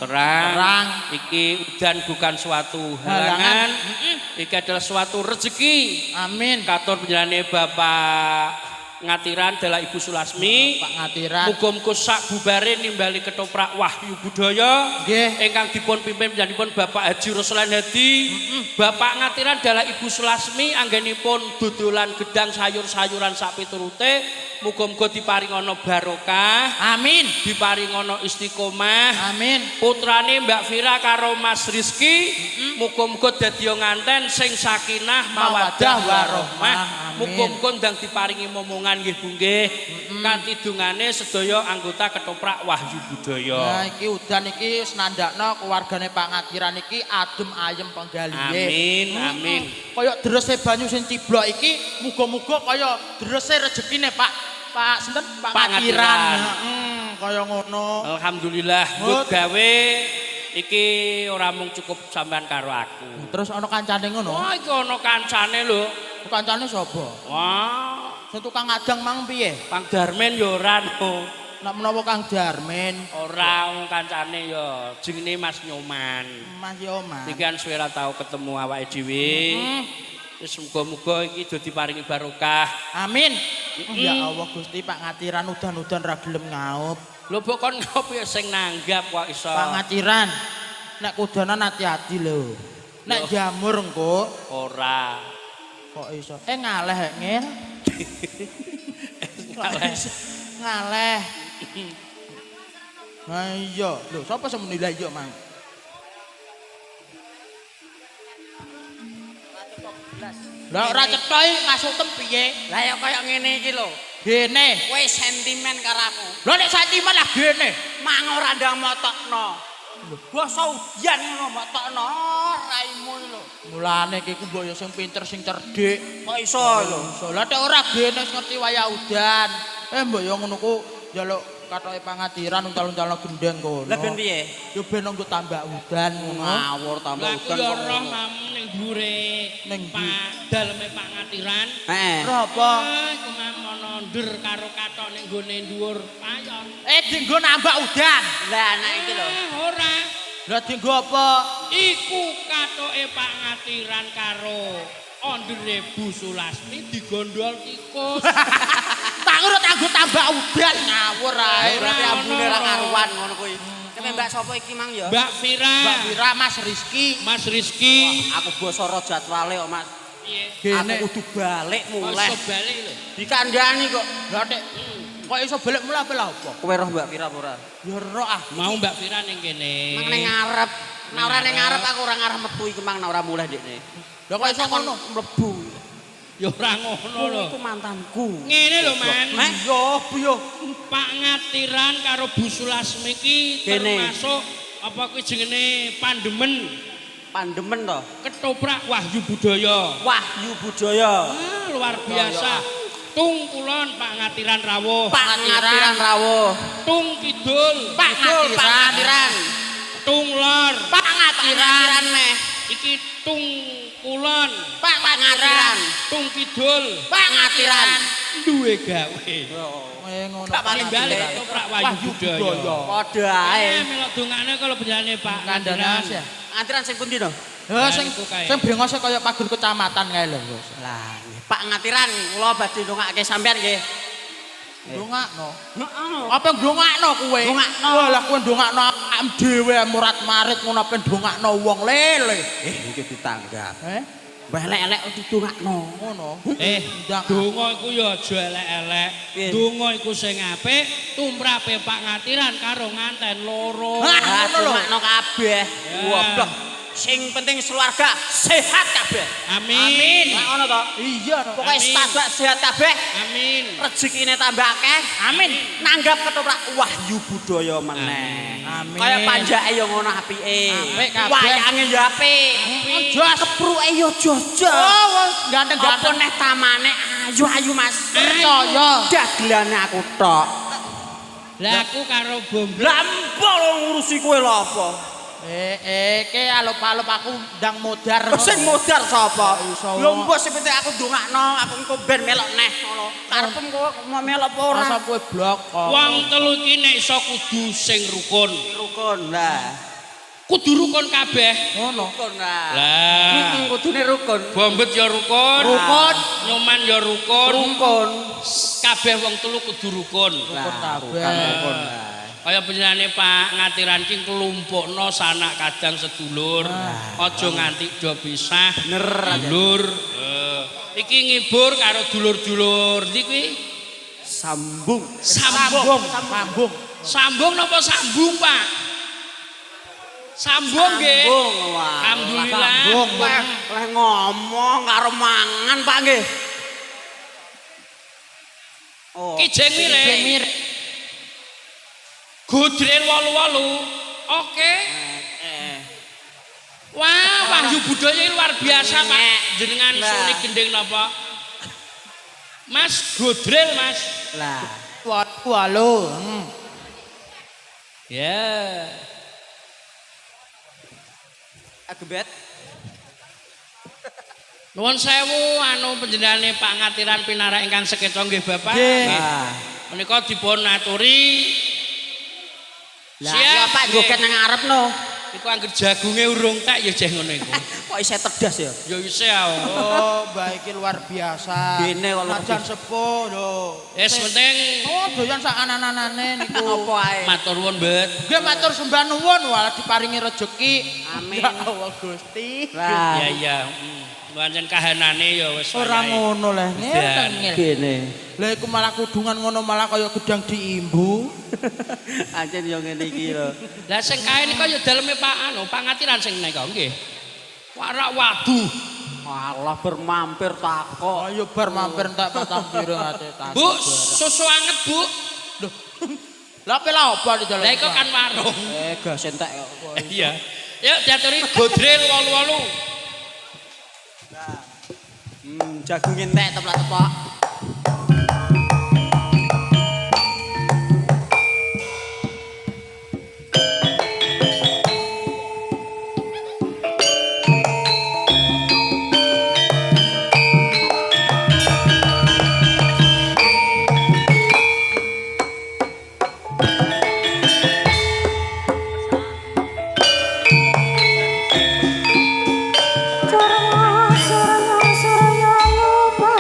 S1: terang.
S2: Terang.
S1: Iki udan bukan suatu halangan. Iki adalah suatu rezeki.
S2: Amin.
S1: Katur panjenengane Bapak Ngatiran dalah Ibu Sulasmi.
S2: Pak Ngatiran.
S1: Muga-muga sak bubare nimbali ketoprak Wahyu Budaya ingkang dipun pimpin panjenenganipun Bapak Haji Ruslan Hadi. Bapak Ngatiran dalah Ibu Sulasmi anggenipun dodolan gedang sayur-sayuran sak piturute muga-muga diparingana barokah.
S2: Amin.
S1: Diparingana istiqomah.
S2: Amin.
S1: Putrane Mbak Vira karo Mas Rizky muga-muga dadi nganten sing sakinah mawaddah warahmah. Muga-muga ndang diparingi momongan nggih Bu nggih. Kanthi dungane sedaya anggota ketoprak Wahyu Budaya.
S2: Nah iki udan iki senandakno keluargane Pak Ngatiran iki adem ayem penggalihe.
S1: Amin, amin.
S2: Kaya drese banyu sing ciblok iki muga-muga kaya drese rezekine Pak Pak sinten Pak Ngatiran. Heeh, kaya ngono.
S1: Alhamdulillah mbok gawe iki ora mung cukup sampean karo aku.
S2: Terus ana kancane ngono?
S1: Wah, iki ana kancane lho.
S2: Kancane sapa?
S1: Wah,
S2: sing tukang adang mang piye?
S1: Kang Darmen ya ora no.
S2: Nek menawa Kang Darmen
S1: ora wong kancane ya jenenge Mas Nyoman.
S2: Mas Nyoman.
S1: Iki kan suwe ra tau ketemu awake dhewe. Wis muga-muga iki do diparingi barokah.
S2: Amin. Ya Allah Gusti Pak Ngatiran udan-udan ra gelem ngaup.
S1: Lho mbok kon ngaup ya sing nanggap kok iso.
S2: Pak Ngatiran nek kudanan hati-hati lho. Nek jamur engko
S1: ora.
S2: Kok iso? Ngaleh ngel. Ngaleh. Ngaleh. Ha iya, lho sapa sing muni lha iya mang? Lah ora cetha iki ngasutem piye?
S4: Lah ya kaya ngene iki lho.
S2: Gene.
S4: Kowe sentimen karo aku.
S2: Lah nek sentimen lah gene.
S4: Mang ora ndang motokno. Lho basa udian ngono motokno raimu iki lho.
S2: Mulane iki ku mbok ya sing pinter sing cerdik.
S4: Kok iso lho?
S2: Iso. Lah nek ora gene wis ngerti wayah udan. Mbok ya ngono ku njaluk katoke pangatiran untal-untalno gendeng kono.
S4: Lah ben piye?
S2: Ya ben nggo tambak udan ngono.
S4: Ngawur tambah udan
S1: kok. Lah aku ya roh mam ning dhuwure Pak daleme Pak Ngatiran.
S4: Heeh.
S2: Roh apa?
S1: Iku mam ana ndher karo katok ning nggone dhuwur payon.
S2: Dinggo nambak udan.
S4: Lah anak iki lho.
S1: Ora.
S2: Lah dinggo apa?
S1: Iku katoke Pak Ngatiran karo ondere Bu Sulasmi digondol tikus.
S2: Tak ngono tanggo tambak udan ngawur ae.
S4: Berarti ambune ra karuan ngono kuwi. Kene Mbak sapa iki mang ya?
S1: Mbak Vira.
S2: Mbak Vira, Mas Rizky.
S1: Mas Rizky.
S4: Wah, aku basa ro jadwale kok, Mas.
S1: Piye?
S4: Aku kudu balik mulih.
S1: Iso balik lho.
S4: Dikandani kok.
S2: Lah nek kok iso balik mulih apa lha apa?
S4: Kowe roh Mbak Vira apa ora?
S2: Ya roh ah.
S1: Mau Mbak Vira ning kene.
S4: Mang ning ngarep. Nek ora ning ngarep aku ora ngarep metu iki mang nek ora mulih ndekne.
S2: Lah kok iso ngono
S4: mlebu.
S1: Ya ora ngono lho.
S4: Iku mantanku.
S1: Ngene lho, Man.
S2: Yo, yo.
S1: Pak Ngatiran karo Bu Sulasmi iki termasuk apa kuwi jenenge pandemen.
S4: Pandemen to?
S1: Ketoprak Wahyu Budaya.
S4: Wahyu Budaya.
S1: Ah, luar biasa. Tung kulon Pak Ngatiran rawuh.
S4: Pak Ngatiran rawuh.
S1: Tung kidul
S2: Pak Ngatiran.
S1: Tung lor
S2: Pak Ngatiran
S4: meh.
S1: Iki tung kulon
S2: Pak Ngatiran.
S1: Tung kidul
S2: Pak Ngatiran.
S1: Duwe gawe.
S2: Ngono.
S1: Nimbali ketoprak Wahyu Budaya.
S4: Padha ae.
S1: Melok dongane kalau benjane Pak Ngatiran.
S4: Ngatiran sing pundi to?
S2: Ha sing sing brengose kaya pager kecamatan kae lho.
S4: Lah, Pak Ngatiran kula badhe ndongake sampean nggih.
S2: Ndongakno.
S4: Heeh.
S2: Apa ndongakno kowe?
S4: Ndongakno.
S2: Wah, lah kowe ndongakno awakmu dhewe murat-marit ngono apa ndongakno wong lele.
S4: Iki ditanggap.
S2: Mbah
S4: elek-elek didongakno.
S2: Ngono.
S1: Donga iku ya aja elek-elek. Donga iku sing apik, tumrape Pak Ngatiran karo nganten loro.
S4: Ha ngono lho. Ndongakno kabeh. Goblok. Sing penting keluarga sehat kabeh.
S1: Amin.
S4: Amin. Lah ngono to?
S2: Iya.
S4: Pokoke tambah sehat kabeh.
S1: Amin.
S4: Rezekine tambah akeh.
S2: Amin.
S4: Nanggap ketoprak Wahyu Budaya meneh.
S2: Amin.
S4: Kaya panjake ya ngono apike.
S2: Apik kabeh.
S4: Wayange ya apik.
S2: Jos
S4: kepruke ya jos.
S2: Oh, ganteng-ganteng.
S4: Apa neh tamane ayu-ayu Mas.
S2: Percaya.
S4: Dagelane aku tok.
S1: Lah aku karo Bomblo.
S4: Lah mbok ngurusi kowe lho apa?
S2: Ke alup-alup aku ndang modar.
S4: Sing modar sapa? Lho mbok sing penting aku ndongakno, aku engko ben melok neh ngono. Karepem kowe mau melok apa ora?
S2: Masa kowe blok kok.
S1: Wong telu iki nek iso kudu sing rukun.
S4: Rukun lah.
S1: Kudu rukun kabeh.
S2: Ngono.
S4: Rukun lah.
S1: Lah,
S4: kudune rukun.
S1: Bombet ya rukun.
S2: Rukun.
S1: Nyoman ya rukun.
S4: Rukun.
S1: Kabeh wong telu kudu rukun.
S2: Rukun kabeh.
S4: Rukun.
S1: Kaya panjenengane Pak Ngatiran ki nglumpukno sanak kadang sedulur. Aja nganti do pisah.
S4: Bener aja.
S1: Dulur. Iki ngibur karo dulur-dulur. Ndi kuwi?
S4: Sambung.
S1: Sambung.
S2: Sambung.
S1: Sambung napa sambung, Pak? Sambung nggih.
S4: Sambung, wah.
S1: Alhamdulillah.
S2: Sambung.
S4: Leh ngomong karo mangan, Pak nggih. Oh.
S1: Kijeng
S2: Kijeng
S1: mireng.
S2: mireng.
S1: Gudril 88. Oke. Wah, Wahyu Budaya luar biasa, Pak. Jenengan
S4: Lah.
S1: suni gending napa? Mas Gudril, Mas.
S4: Lah.
S2: Walu.
S1: Ya.
S4: Agebet.
S1: Nuwun sewu anu panjenengane Pak Ngatiran pinarak ingkang sekeca nggih Bapak.
S2: Nggih.
S4: Lah.
S1: Menika dipun aturi.
S4: Lah,
S1: Siap,
S4: ya Pak
S1: nggih.
S4: joget nang ngarep no.
S1: Iku angger jagunge urung tek ya jeh ngono iku.
S4: Kok isih tedas ya?
S1: Ya isih ah.
S2: Oh, mbak iki luar biasa.
S4: Gene kok luar
S2: Najan sepuh lho.
S1: Wis penting
S2: Oh, doyan sak anan-anane niku.
S4: Apa ae?
S1: matur nuwun, Bet.
S2: Nggih matur sembah nuwun walah diparingi rejeki.
S4: Amin.
S2: Ya Allah Gusti.
S4: Lah.
S1: Ya ya. Pancen kahanane ya wis
S2: Ora
S1: wayahe.
S2: ngono leh.
S1: Dan.
S2: Ngel.
S4: Gene.
S2: Lah iku malah kudungan ngono malah kaya gedang diimbu.
S4: Ancen yo ngene iki lho.
S1: Lah sing kae nika ya daleme Pak anu, Pak Ngatiran sing nika nggih. Warak waduh.
S4: Alah bermampir takok.
S2: Ayo bar mampir entek patang piring ate tas.
S1: Bu, susu anget, Bu.
S2: Lho. Lah pe lah apa di dalam?
S1: Lah iku kan warung.
S4: Gas entek kok.
S1: Iya. Yuk diaturi Godril 88.
S4: Jagung entek teplak-teplak.
S5: Surya surya surya lupa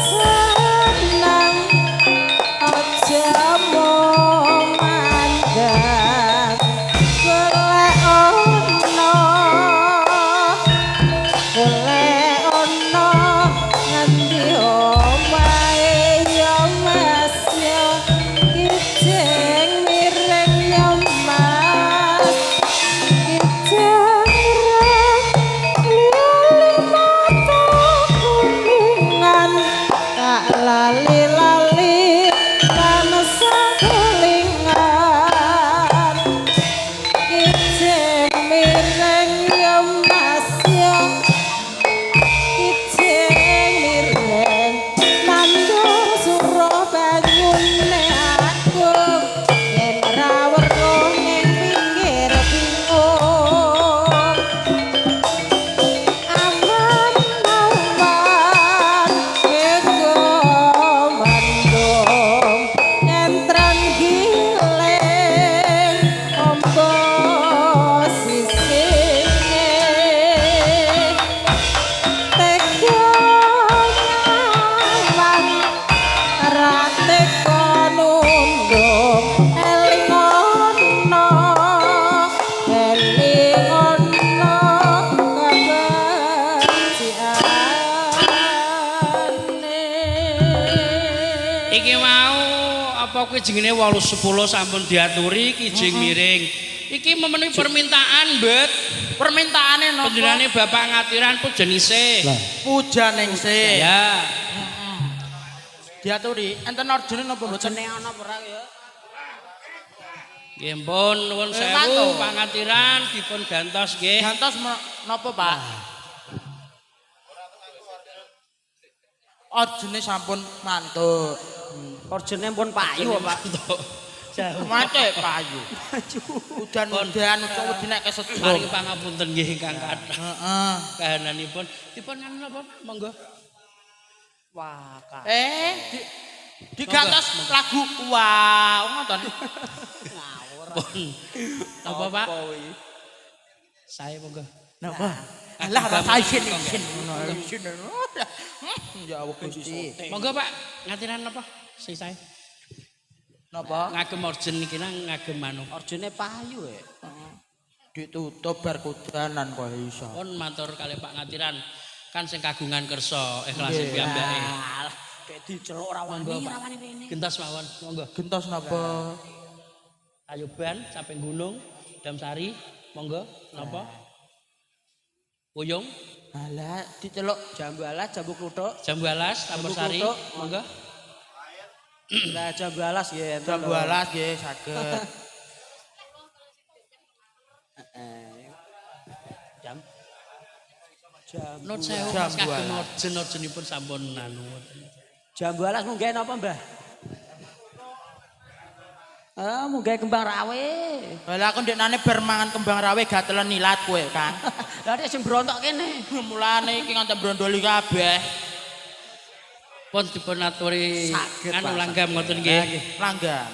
S5: Seneng aja mung mandang golek ono, golek ono ngendi omahe ya Mas ya, kijing miring ya Mas, kijing miring mata kuningan tak lali-lali tansah kelingan, kijing miring ya Mas ya, kijing miring nandur sura banyune agung yen ra weruh ning pinggir bingung aman aman ego mandung nyentran giling ombo sisine tega nyawang ra tega nundung eling ana, eling ana kabeciane.
S1: Iki mau apa kuwi jenenge 8.10 sampun diaturi kijing miring. Iki memenuhi permintaan, Bet.
S2: Permintaane napa?
S1: Panjenengane Bapak Ngatiran Pujaningsih.
S2: Pujaningsih.
S1: Ya.
S2: Diaturi enten orjene napa mboten?
S4: Jenenge ana apa ora ya?
S1: Nggih pun nuwun
S2: Eh,
S1: sewu
S2: mantu.
S1: Pak Ngatiran dipun gantos nggih.
S2: Gantos napa, Pak? Orjene sampun mantuk.
S4: Orjene pun payu, Pak.
S2: Mate payu. Udan-udan ujung wedi nek kesedhok.
S1: Paring pangapunten nggih ingkang kathah.
S2: Heeh.
S1: Kahananipun dipun anu napa monggo.
S4: Wah, Kak.
S2: Eh, digantos lagu wow ngoten.
S4: Ngawur.
S1: Pun. Napa Pak? Saya monggo.
S2: Napa? Alah rasa isin isin ngono isin. Ya Allah Gusti.
S1: Monggo Pak, Ngatiran napa? Sing sae.
S2: Napa?
S1: Ngagem orjen niki nang ngagem anu.
S4: Orjene payu e.
S2: Ditutup bar kudanan kok iso.
S1: Pun matur kali Pak Ngatiran. Kan sing kagungan kersa ikhlas piyambake.
S4: Alah, kayak diceluk ora wani,
S1: Monggo, Pak.
S4: ora wani rene.
S1: Gentos mawon, monggo.
S2: Gentos napa?
S1: Ayuban sampai gunung Damsari, monggo napa? Puyung,
S2: Alah diceluk
S4: Jambu alas, jambu kluthuk.
S1: Jambu Alas,
S4: Jambu
S1: Tampursari,
S4: kluthuk.
S1: monggo.
S4: Lah jambu alas nggih enten
S2: jambu
S4: lho.
S2: alas nggih saged.
S4: Heeh. Jam. Jambu.
S1: Nun sewu
S2: Jambu
S1: kagem
S2: Alas.
S1: orjen-orjenipun sampun anu.
S4: Jambu alas munggah napa, Mbah? Ah, munggah kembang rawe.
S2: Lah aku ndeknane bar mangan kembang rawe gatelen nilat kowe, Kang.
S4: Lah nek sing brontok kene.
S2: Mulane iki nganti brondoli kabeh.
S1: Pun dipun aturi
S4: Saged,
S1: anu
S4: Pak.
S1: langgam ngoten nggih.
S2: Langgam.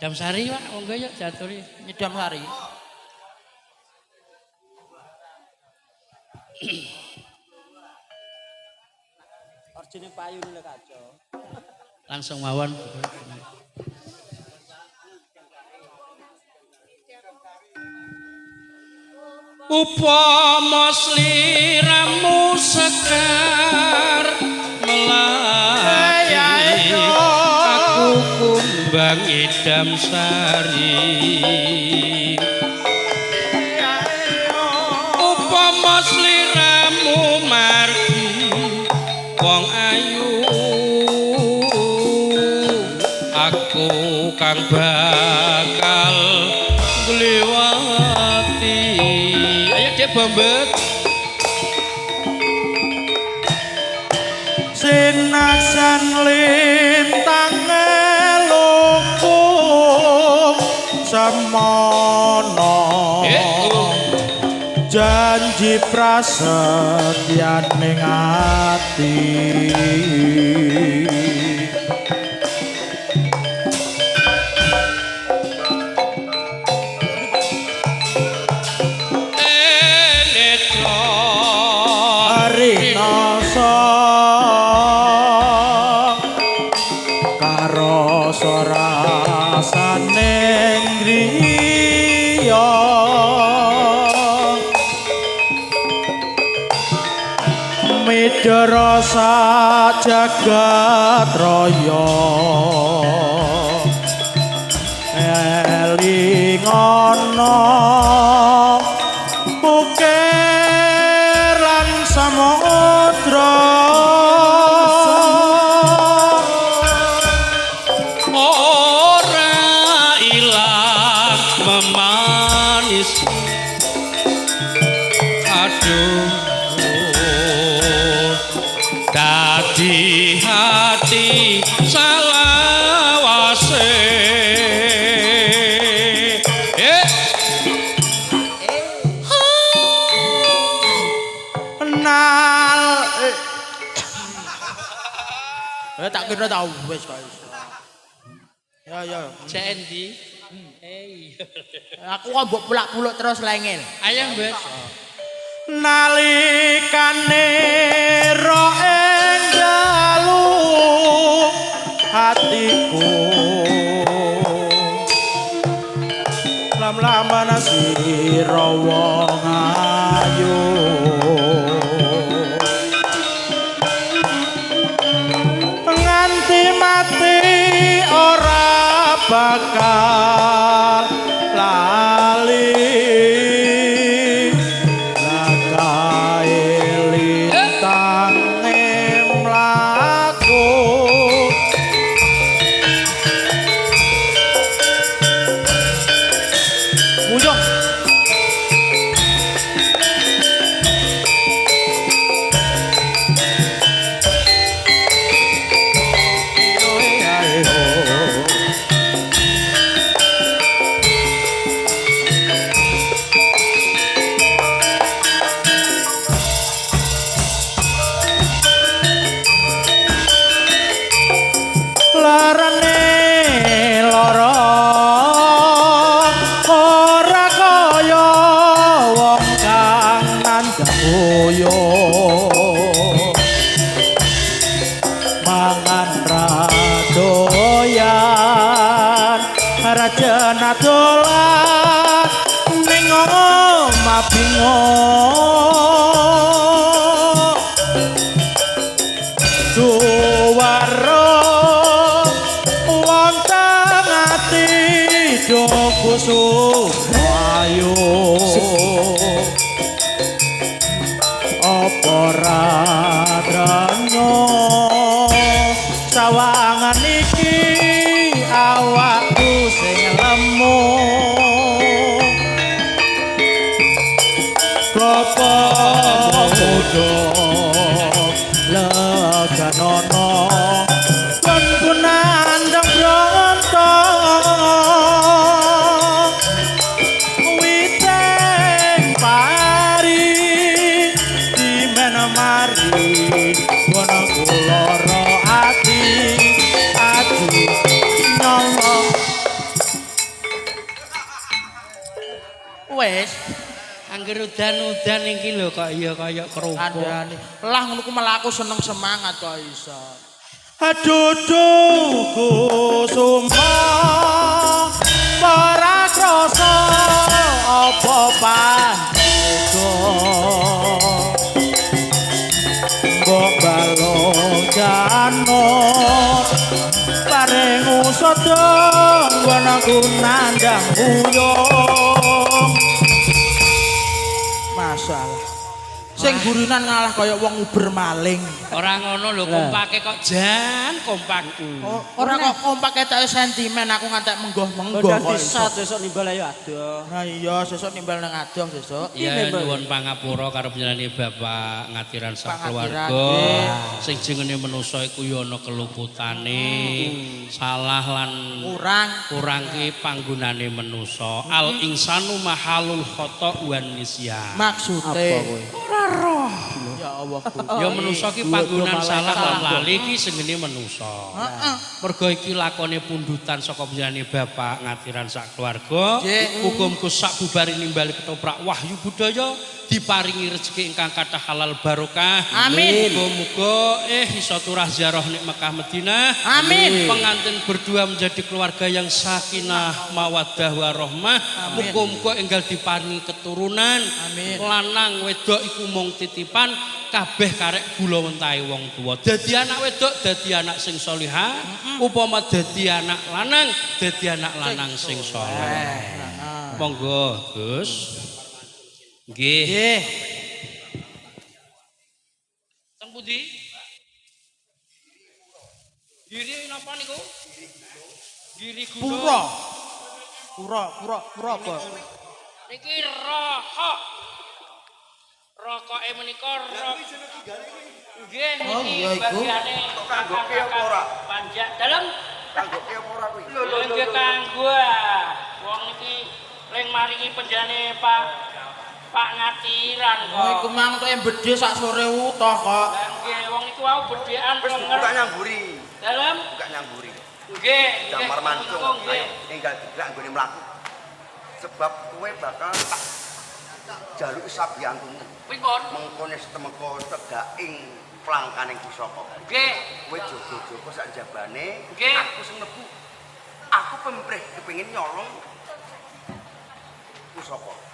S1: Damsari Pak, monggo ya diaturi.
S2: Nyidam sari.
S4: Orjene payu lho kaco.
S1: Langsung mawon. Upama sliramu sekar melati aku kumbang idam sari. Upama sliramu margi wong ayu aku kang bakal ngliwati. Ayo Dek Bombet.
S6: Sinasan lintang elokung semono janji prasetyaning ati.
S1: Netra
S6: Rina Krasa rasane griya midra jagat raya elingono ukir lan samudra
S1: ora ilang memanis aduh dadi hati salawase
S6: nal
S2: Tak kira tau wis kok iso. Ya ya.
S1: Cek endi? Eh.
S2: Aku kok mbok pulak-puluk terus lengel.
S1: Ayo, Mbak.
S6: Nalikane ro ing dalu hatiku lam-laman sira wong ayu nganti mati ora bakal lali lakae lintange mlaku
S2: Nguyuh.
S6: Larane lara ora kaya wong kang nandhang boyo mangan ra doyan rajana dolan ning omah bingung duwara wonten ati do kusumayu apa ra drana sawangan iki awakku sing lemu klopo muda leganono kon kunandang bronto witeng pari dimen mari wono kula ati ati nyolong
S2: Wis
S1: Angger udan-udan iki lho kok ya kaya kerupuk.
S2: kandhane. Lah ngono ku malah aku seneng semangat kok iso.
S6: Aduh kusuma ora krasa apa pandega mbok balung janur bareng usada nggon aku nandang uyung.
S2: Masalah. Sing gurinan ngalah kaya wong uber maling.
S1: Ora ngono lho kompake kok jan kompak.
S2: Ora kok kompak ketoke sentimen aku ngantek menggoh-menggoh kok iso.
S4: Sesuk nimbal ayo adoh.
S2: Nah iya sesuk nimbal nang adoh sesuk.
S1: Ya nyuwun pangapura karo panjenengane Bapak Ngatiran sak
S2: Ngatiran,
S1: keluarga. Sing jenenge manusa iku ya ana keluputane, salah lan
S2: Kurang.
S1: kurang ki panggonane manusa. Al insanu mahalul khata wan nisyan.
S2: Maksude.
S4: Ora roh.
S2: Ya Allah Gusti.
S1: Ya manusa ki panggonan salah lan lali ki sengene manusa.
S2: Heeh.
S1: Mergo iki lakone pundutan saka panjenengane Bapak Ngatiran sak keluarga. Muga-muga sak bubare nimbali ketoprak Wahyu Budaya diparingi rezeki ingkang kathah halal barokah.
S2: Amin.
S1: Muga-muga iso turah ziarah nek Mekah Madinah.
S2: Amin.
S1: Pengantin berdua menjadi keluarga yang sakinah, mawaddah warahmah. Muga-muga enggal diparingi keturunan.
S2: Amin.
S1: Lanang wedok iku mung titipan, kabeh karek gula wentahe wong tuwa. Dadi anak wedok dadi anak sing salihah, upama dadi anak lanang dadi anak lanang sing saleh. Monggo, Gus. Nggih.
S2: Nggih.
S1: Teng pundi? Giri napa niku? Giri Gunung.
S2: Pura. Pura, pura, pura apa?
S1: Niki rokok. Rokoke menika rok. Nggih
S2: Oh,
S1: niki
S2: iya iku.
S1: bagiane
S7: Kanggoke apa ora?
S1: Panjak dalem.
S7: Kanggoke apa ora kuwi?
S1: Lho nggih kanggo. Wong niki ring maringi penjane Pak Pak Ngatiran kok.
S2: Oh, iku mang entuke bedhe sak sore utuh kok.
S1: Lah nggih wong niku wau bedhean
S7: Wis
S1: lenger.
S7: buka nyang mburi.
S1: Dalem
S7: Buka nyang mburi.
S1: nggih.
S7: Damar mancung.
S1: Nggih.
S7: Ayo enggal digerak nggone mlaku. Sebab kowe bakal tak jaluki sabiyantumu.
S1: Pripun?
S7: Mengkone setemeka tegaking plangkaning pusaka.
S1: Nggih.
S7: Kowe jogo-jogo sak jabane,
S1: Nggih.
S7: aku sing mlebu. Aku pemrih kepengin nyolong pusaka.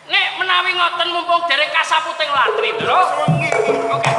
S1: Nek menawi ngoten mumpung derek kasaputing latri, Bro.
S7: Sewengi.
S1: Oke.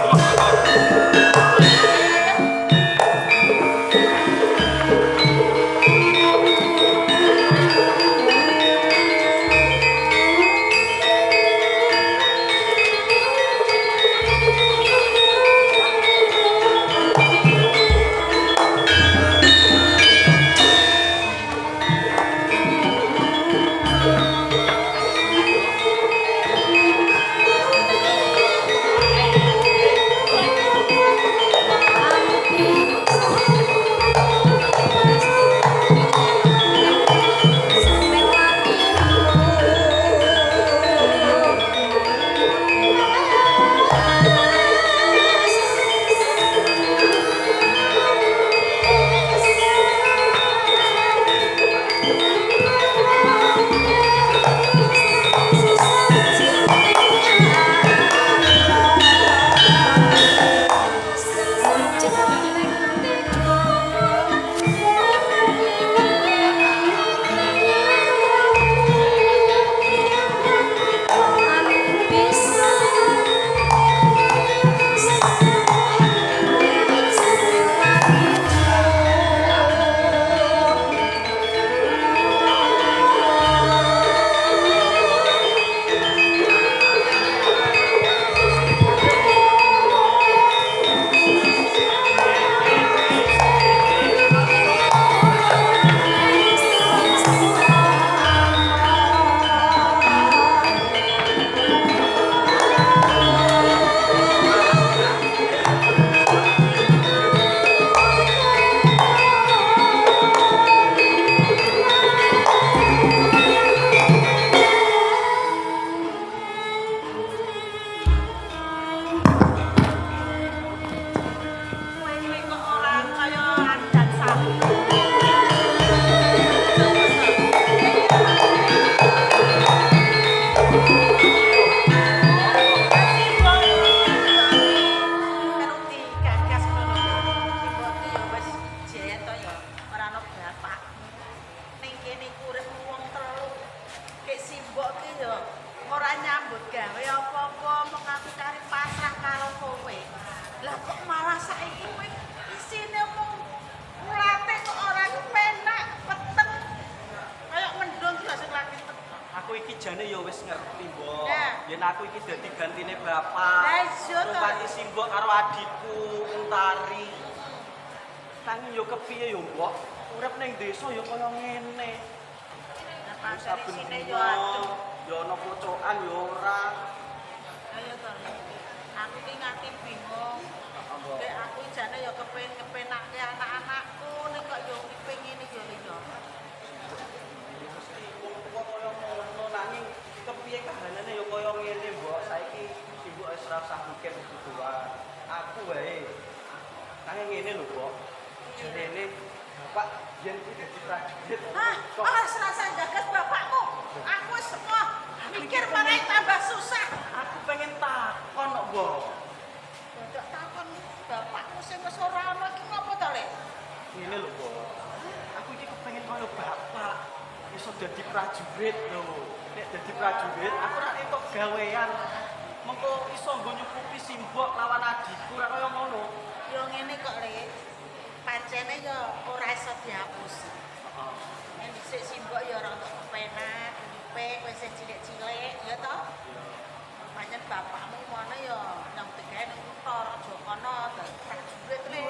S6: Aku iki jane ya wis ngerti, Mbok.
S4: Nah.
S6: Yen aku iki dadi gantine bapak.
S4: Lah iya to.
S6: Ngumpati simbok karo adikku Untari. Nanging yo kepiye yo, Mbok? Urip ning desa yo kaya ngene.
S4: Lah pancen
S6: Saben
S4: isine yo
S6: dina,
S4: adem.
S6: Yo ana pocokan yo ora.
S4: Ayo to. Aku ki nganti bingung. Nek aku jane yo kepengin kepenake anak-anakku nek kok yo uripe ngene yo yo.
S6: Mesti wong tuwa kaya ngono nanging kepiye kahanane yo kaya ngene, Mbok. Saiki simbok Aku wae. Nanging ngene lho, Mbok. Jenenge bapak yen kuwi dadi prajurit.
S4: Hah, ora serasa jagas bapakmu. Aku wis semua mikir marai tambah susah.
S6: Aku pengen takon kok, Mbok.
S4: Dadak takon bapakmu sing wis ora ana iki ngopo to, Le?
S6: Ngene lho, Mbok. Aku iki kepengin kaya bapak. Iso dadi prajurit lho. Nek dadi prajurit, aku ora entuk gawean. Mengko iso nggo nyukupi simbok lawan adikku ora kaya ngono.
S4: Ya ngene kok, Le. Pancene ya ora iso dihapus.
S6: Heeh.
S4: Nek dhisik simbok ya ora entuk kepenak, uripe kowe isih cilik-cilik, ya toh? Pancen bapakmu ngono ya nang tegae nang kutha raja kono dadi prajurit, Le.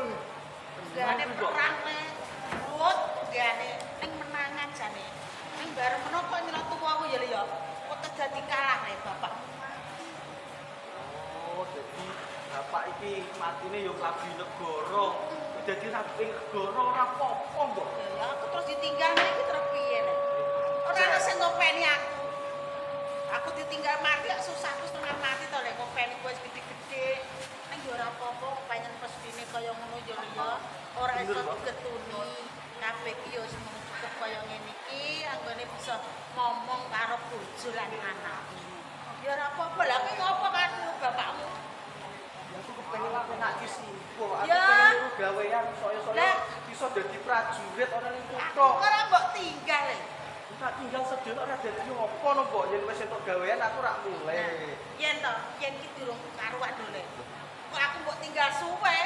S4: Tunggane perang, Le. Rut tunggane ning menangan jane. Ning bareng meno kok nyelot tuwa aku ya, Le ya. Kok dadi kalah, Le, bapakmu.
S6: Oh, dadi bapak iki matine ya klambi negara. Dadi rapi negara ora apa-apa, Mbok.
S4: Ya aku terus ditinggal iki terus piye, Le? Ora ana sing ngopeni aku. Aku ditinggal mati kok susahku setengah mati to, Le, ngopeni kowe wis gede-gede. Ning ya ora apa-apa, pancen pestine kaya ngono ya, Le ya. Ora iso digetuni. Kabeh iki ya wis mung cukup kaya ngene iki, anggone bisa ngomong karo bojo lan anak. Ya ora apa-apa. Lah kowe ngopo karo bapakmu?
S6: Ya aku kepengin lakonake simbok. Aku
S4: Ya.
S6: pengen niru gawean saya-saya
S4: Lah.
S6: iso dadi prajurit ana ning
S4: Aku
S6: kutha.
S4: ora mbok tinggal, Le.
S6: Tak tinggal sedina ora dadi apa no, Mbok. Yen wis entuk gawean aku rak mulih.
S4: Yen to, yen ki durung karuan lho, Le. Kok aku mbok tinggal suwe?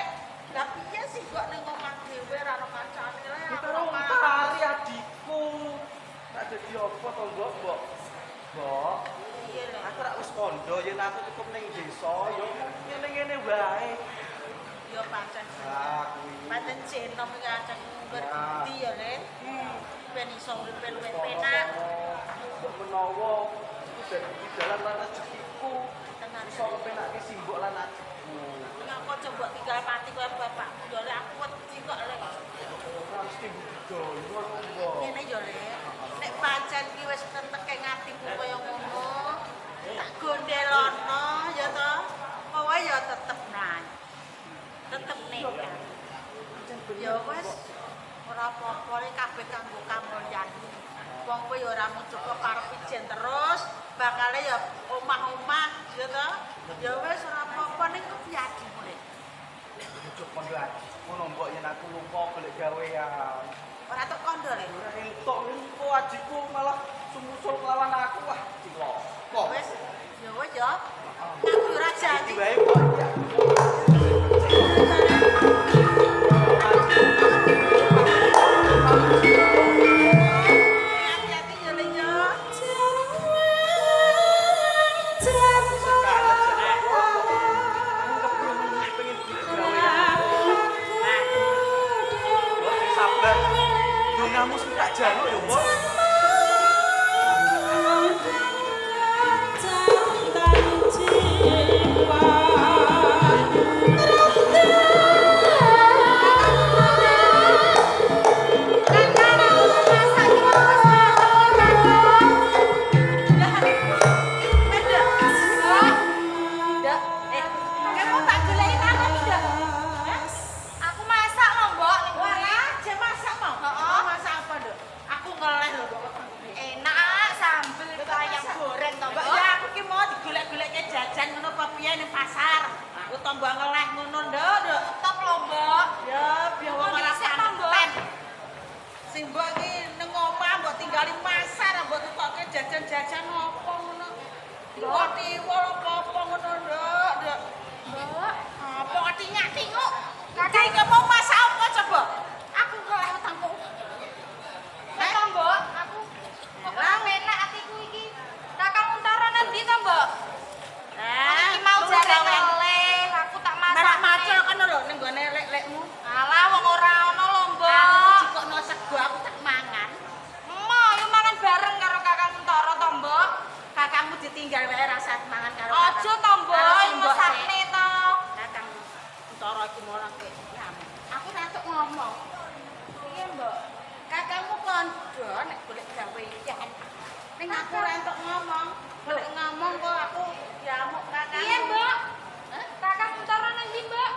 S4: Lah piye sih kok ning omah dhewe ora ono kancane, Le?
S6: Ya
S4: Aku
S6: karo
S4: ora
S6: tari adikku. Tak dadi apa to, Mbok, Mbok? Mbok,
S4: Piye, Le?
S6: aku rak wis kandha yen aku cukup ning desa ya ngene-ngene wae.
S4: Ya pancen.
S7: Ah, kuwi.
S4: Pancen jenom iki ancen ngger
S7: Ya.
S4: bukti ya, Le. Ben iso uripe luwih penak.
S6: Mbok menawa iku dadi dalan lan rezekiku.
S4: Tenan.
S6: Iso kepenake simbok lan adikku.
S4: Ngapa coba tinggal mati kaya bapakmu ya, Le? Aku wedi kok, Le.
S6: Ora mesti budidaya kok, Mbok.
S4: Ngene ya, Le. Nek pancen ki wis tenteke ngatimu kaya ngono, tak gondelono ya to. Kowe ya tetep nang. Tetep nekat. Ya wis ora apa-apa le kabeh kanggo kamulyanmu. Wong kowe ya ora mung cukup karep ijen terus, bakale ya omah-omah ya to. Ya wis ora apa-apa ning kepiye adimu, Le?
S6: Ojo kondo adikku no, Mbok, yen aku lupa golek gawean.
S4: Ora tok kondo, Le.
S6: Ora entuk engko adikku malah sumusul kelawan aku, wah cilaka.
S4: Wis ya wis ya. Aku ora janji.
S6: Iki wae, Mbok. Ya.
S4: Hati-hati ya, Le ya.
S6: Aku kepengen pengen gawean. Mbok sing sabar. Dongamu sing tak jaluk ya, Mbok.
S4: Kamu tak goleki nang ndak?
S8: Aku masak lho, Mbok, ning
S4: Wah,
S8: mburi.
S4: aja masak mau.
S8: Heeh.
S4: Masak apa, Nduk? Aku ngeleh lho kok wetengku.
S8: Enak sambel ayam goreng to, Mbok.
S4: Ya aku ki mau digolek-golekke jajan ngono apa piye ning pasar. Aku tambah ngeleh ngono, Nduk, Nduk.
S8: Top lho, Mbok.
S4: Ya, biar wong
S8: Kok
S4: ora
S8: dhisik to, Mbok?
S4: panten. Sing mbok ki ning omah mbok tinggali pasar, mbok tukoke jajan-jajan apa ngono. Tiwa-tiwa apa-apa ngono, Nduk, Nduk.
S8: Mbok,
S4: Apa kok tingak-tinguk? Kakak iki mau masak apa coba? Aku ngeleh wetengku.
S8: kok to, Mbok? Aku kok ora enak atiku iki. Kakang Untara nang ndi to, Mbok?
S4: Eh,
S8: Iki mau jare ngeleh, aku tak masak.
S4: Malah macul kono lho ning gone lek-lekmu.
S8: Alah wong ora ono lho, Mbok.
S4: Aku jikokno sego aku tak mangan.
S8: Mo, yo mangan bareng karo Kakang Untara to, Mbok.
S4: Kakangmu ditinggal wae rasa mangan karo
S8: Aja to, Mbok,
S4: Karo simbok
S8: mesakne to.
S4: Kakang Untara iki malah ke nyamuk. Aku rantuk ngomong.
S8: Piye, Mbok?
S4: Kakangmu kondo nek golek gawean. Ning aku rantuk ngomong. Golek ngomong kok aku diamuk kakangmu.
S8: Piye, Mbok?
S4: Hah?
S8: Kakang Untara nang ndi, Mbok?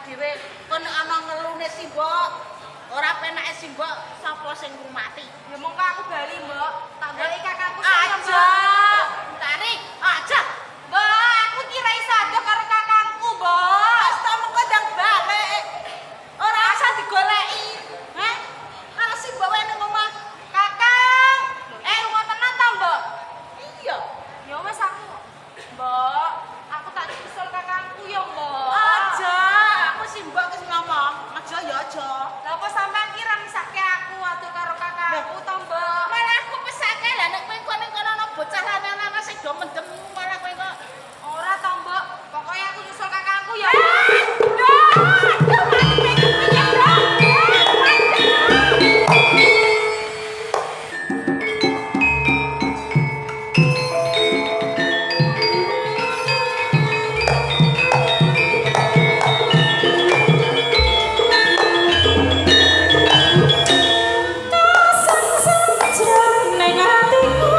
S4: dhewe. Kono ana ngelune simbok. Ora penake simbok sapa sing ngrumati.
S8: Ya mongko aku bali, Mbok. Tak goleki kakangku sing
S4: Aja. Tari, aja.
S8: Mbok, aku ki ra iso adoh karo kakangku, Mbok.
S4: Wis ta mengko ndang balik. Ora usah digoleki. Heh? Kalau simbok wae ning omah.
S8: Kakang. Eh, lunga tenan ta, Mbok?
S4: Iya.
S8: Ya wis aku. Mbok, aku tak nyusul kakangku ya, Mbok.
S4: Aja, aku simbok wis ngomong. Aja ya aja.
S8: Lah apa sampean ki ra mesake aku adoh karo kakangku to, Mbok?
S4: Malah aku pesake lah nek kowe kok ning kono ana bocah lanang-lanang sing do mendem malah kowe kok
S8: Ora to, Mbok. Pokoke aku nyusul kakangku ya.
S4: Aduh, mati piye, Bro?
S5: Jroning atiku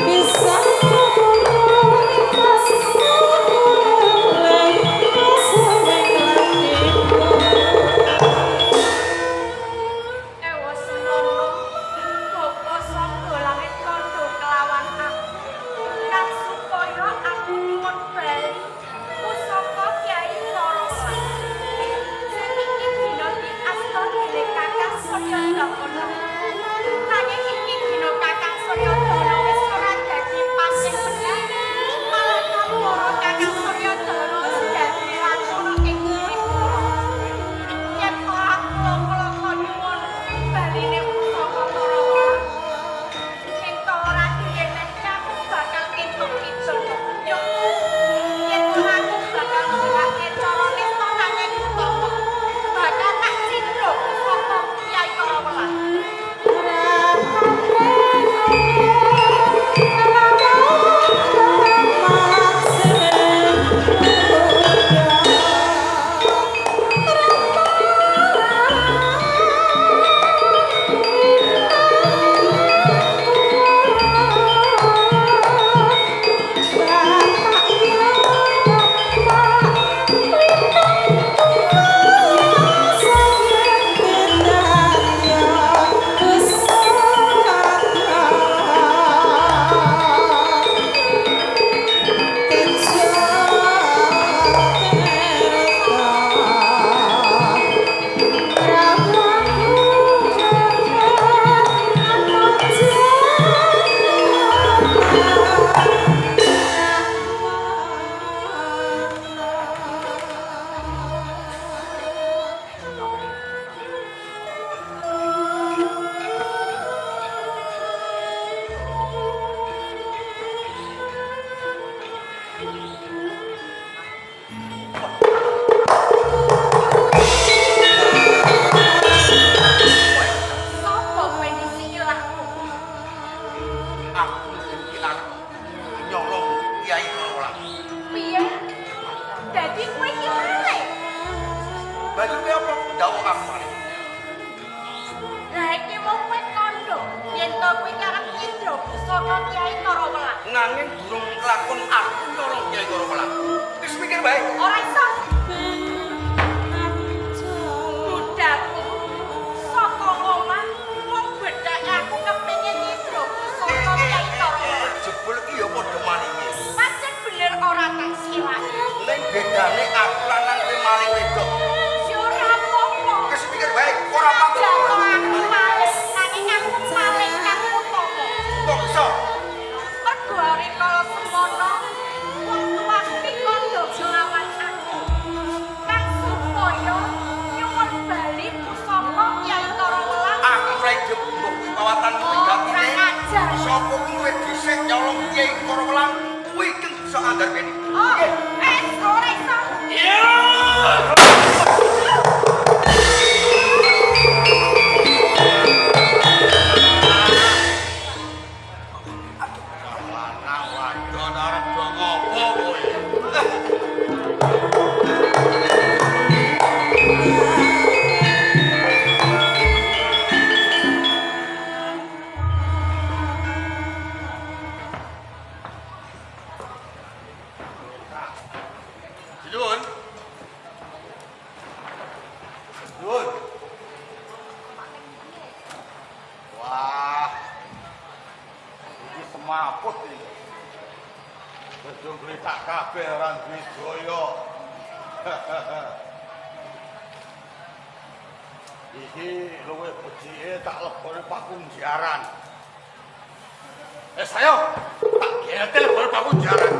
S5: bisa
S8: Ewa senono, bapa sangga langit kandha kelawan aku, kang supaya aku nyuwun bali pusaka Kyai Karawan. Sing iki dina diasta dening Kakang Suryadana. Nanging iki dina Kakang Suryadana wis ora dadi patih meneh, malah kapara Kakang Suryadana wis dadi lakana ing Tripura. Yen ora kula kula nyuwun baline pusaka Karawa. Yen ta ora diyenehke aku bakal entuk kidul. Yo yen ora aku bakal nggunakake cara nista nanging utama. Bakal tak cidra pusaka Kyai Karawa. Sopo kowe nisi ilahku?
S7: Aku iki arep nyolong Kyai Karawan.
S8: Piye? Dadi kowe iki maling?
S7: Banjur kowe apa ndawuh aku maling?
S8: Lah iki wong kowe kandha yen to kowe iki arep nyindra pusaka Kyai Karawa.
S7: Nanging durung lakon aku nyolong Kyai Karawan. Wis mikir bae.
S8: Ora iso. Budakku saka omah wong bedhake aku kepengin nyindra pusaka Kyai Karawa.
S7: Jebul iki ya padha malinge.
S8: Pancen bener ora tak silake.
S7: Ning bedane aku lanang kowe maling wedok.
S8: Ya ora apa-apa.
S7: Wis mikir bae, ora patut.
S8: Jatuh aku maling, nanging aku maling kang utama.
S7: Kok iso?
S8: Mergo rikala semono wong tuaku ki kandha nglawan aku. Kang supaya nyuwun bali pusaka Kyai Karawelang.
S7: Aku ora ide mbok kuwi pawatan kuwi gatine.
S8: Kurang ajar.
S7: Sapa kuwi dhisik nyolong Kyai Karawelang kuwi keng bisa andarbeni.
S8: Oh, eh ora iso.
S7: Lanang wadon arep do ngopo kowe?
S9: Semaput iki. Gedung gletak kabeh ora duwe daya. Iki luwih becike tak lebone pakunjaran. Sayo, tak getel lebone pakunjaran.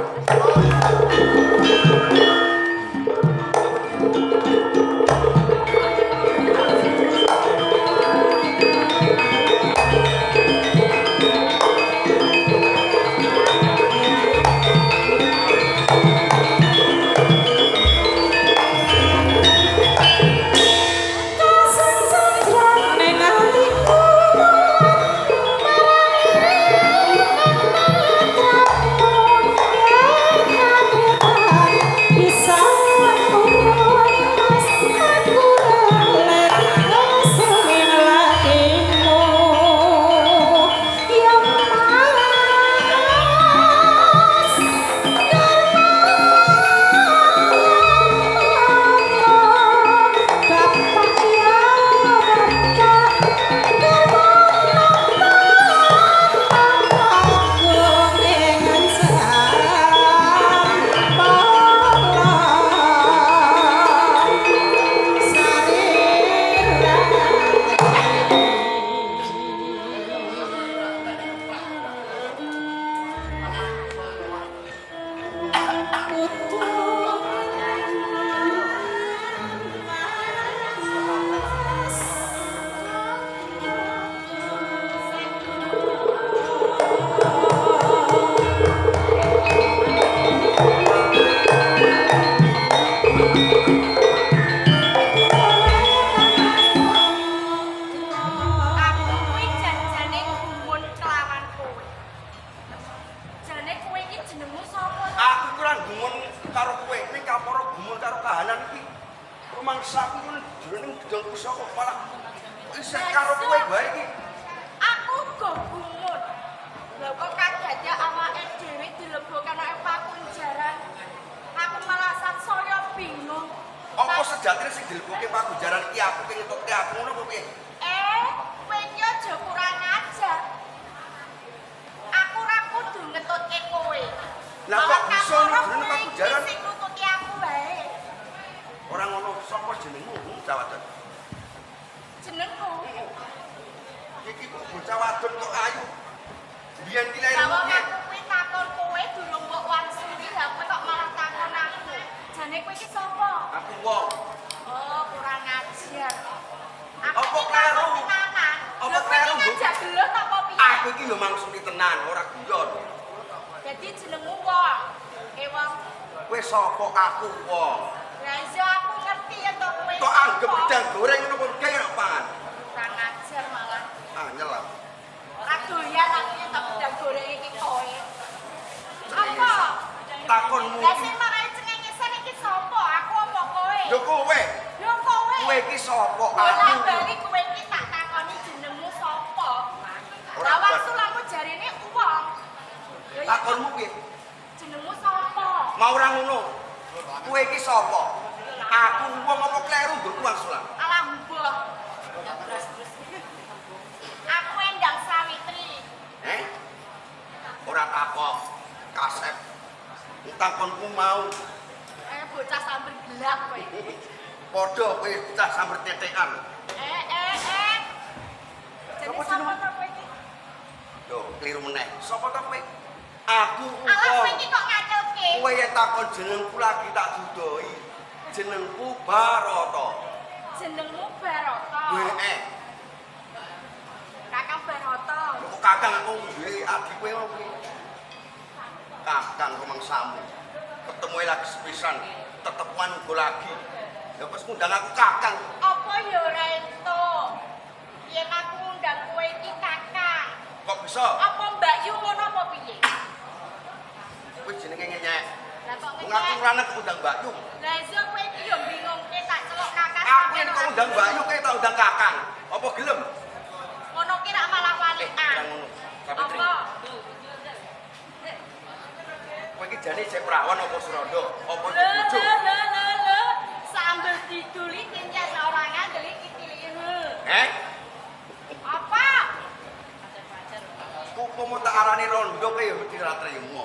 S7: Umpama tak arani rondo kae ya mesti ora trimo.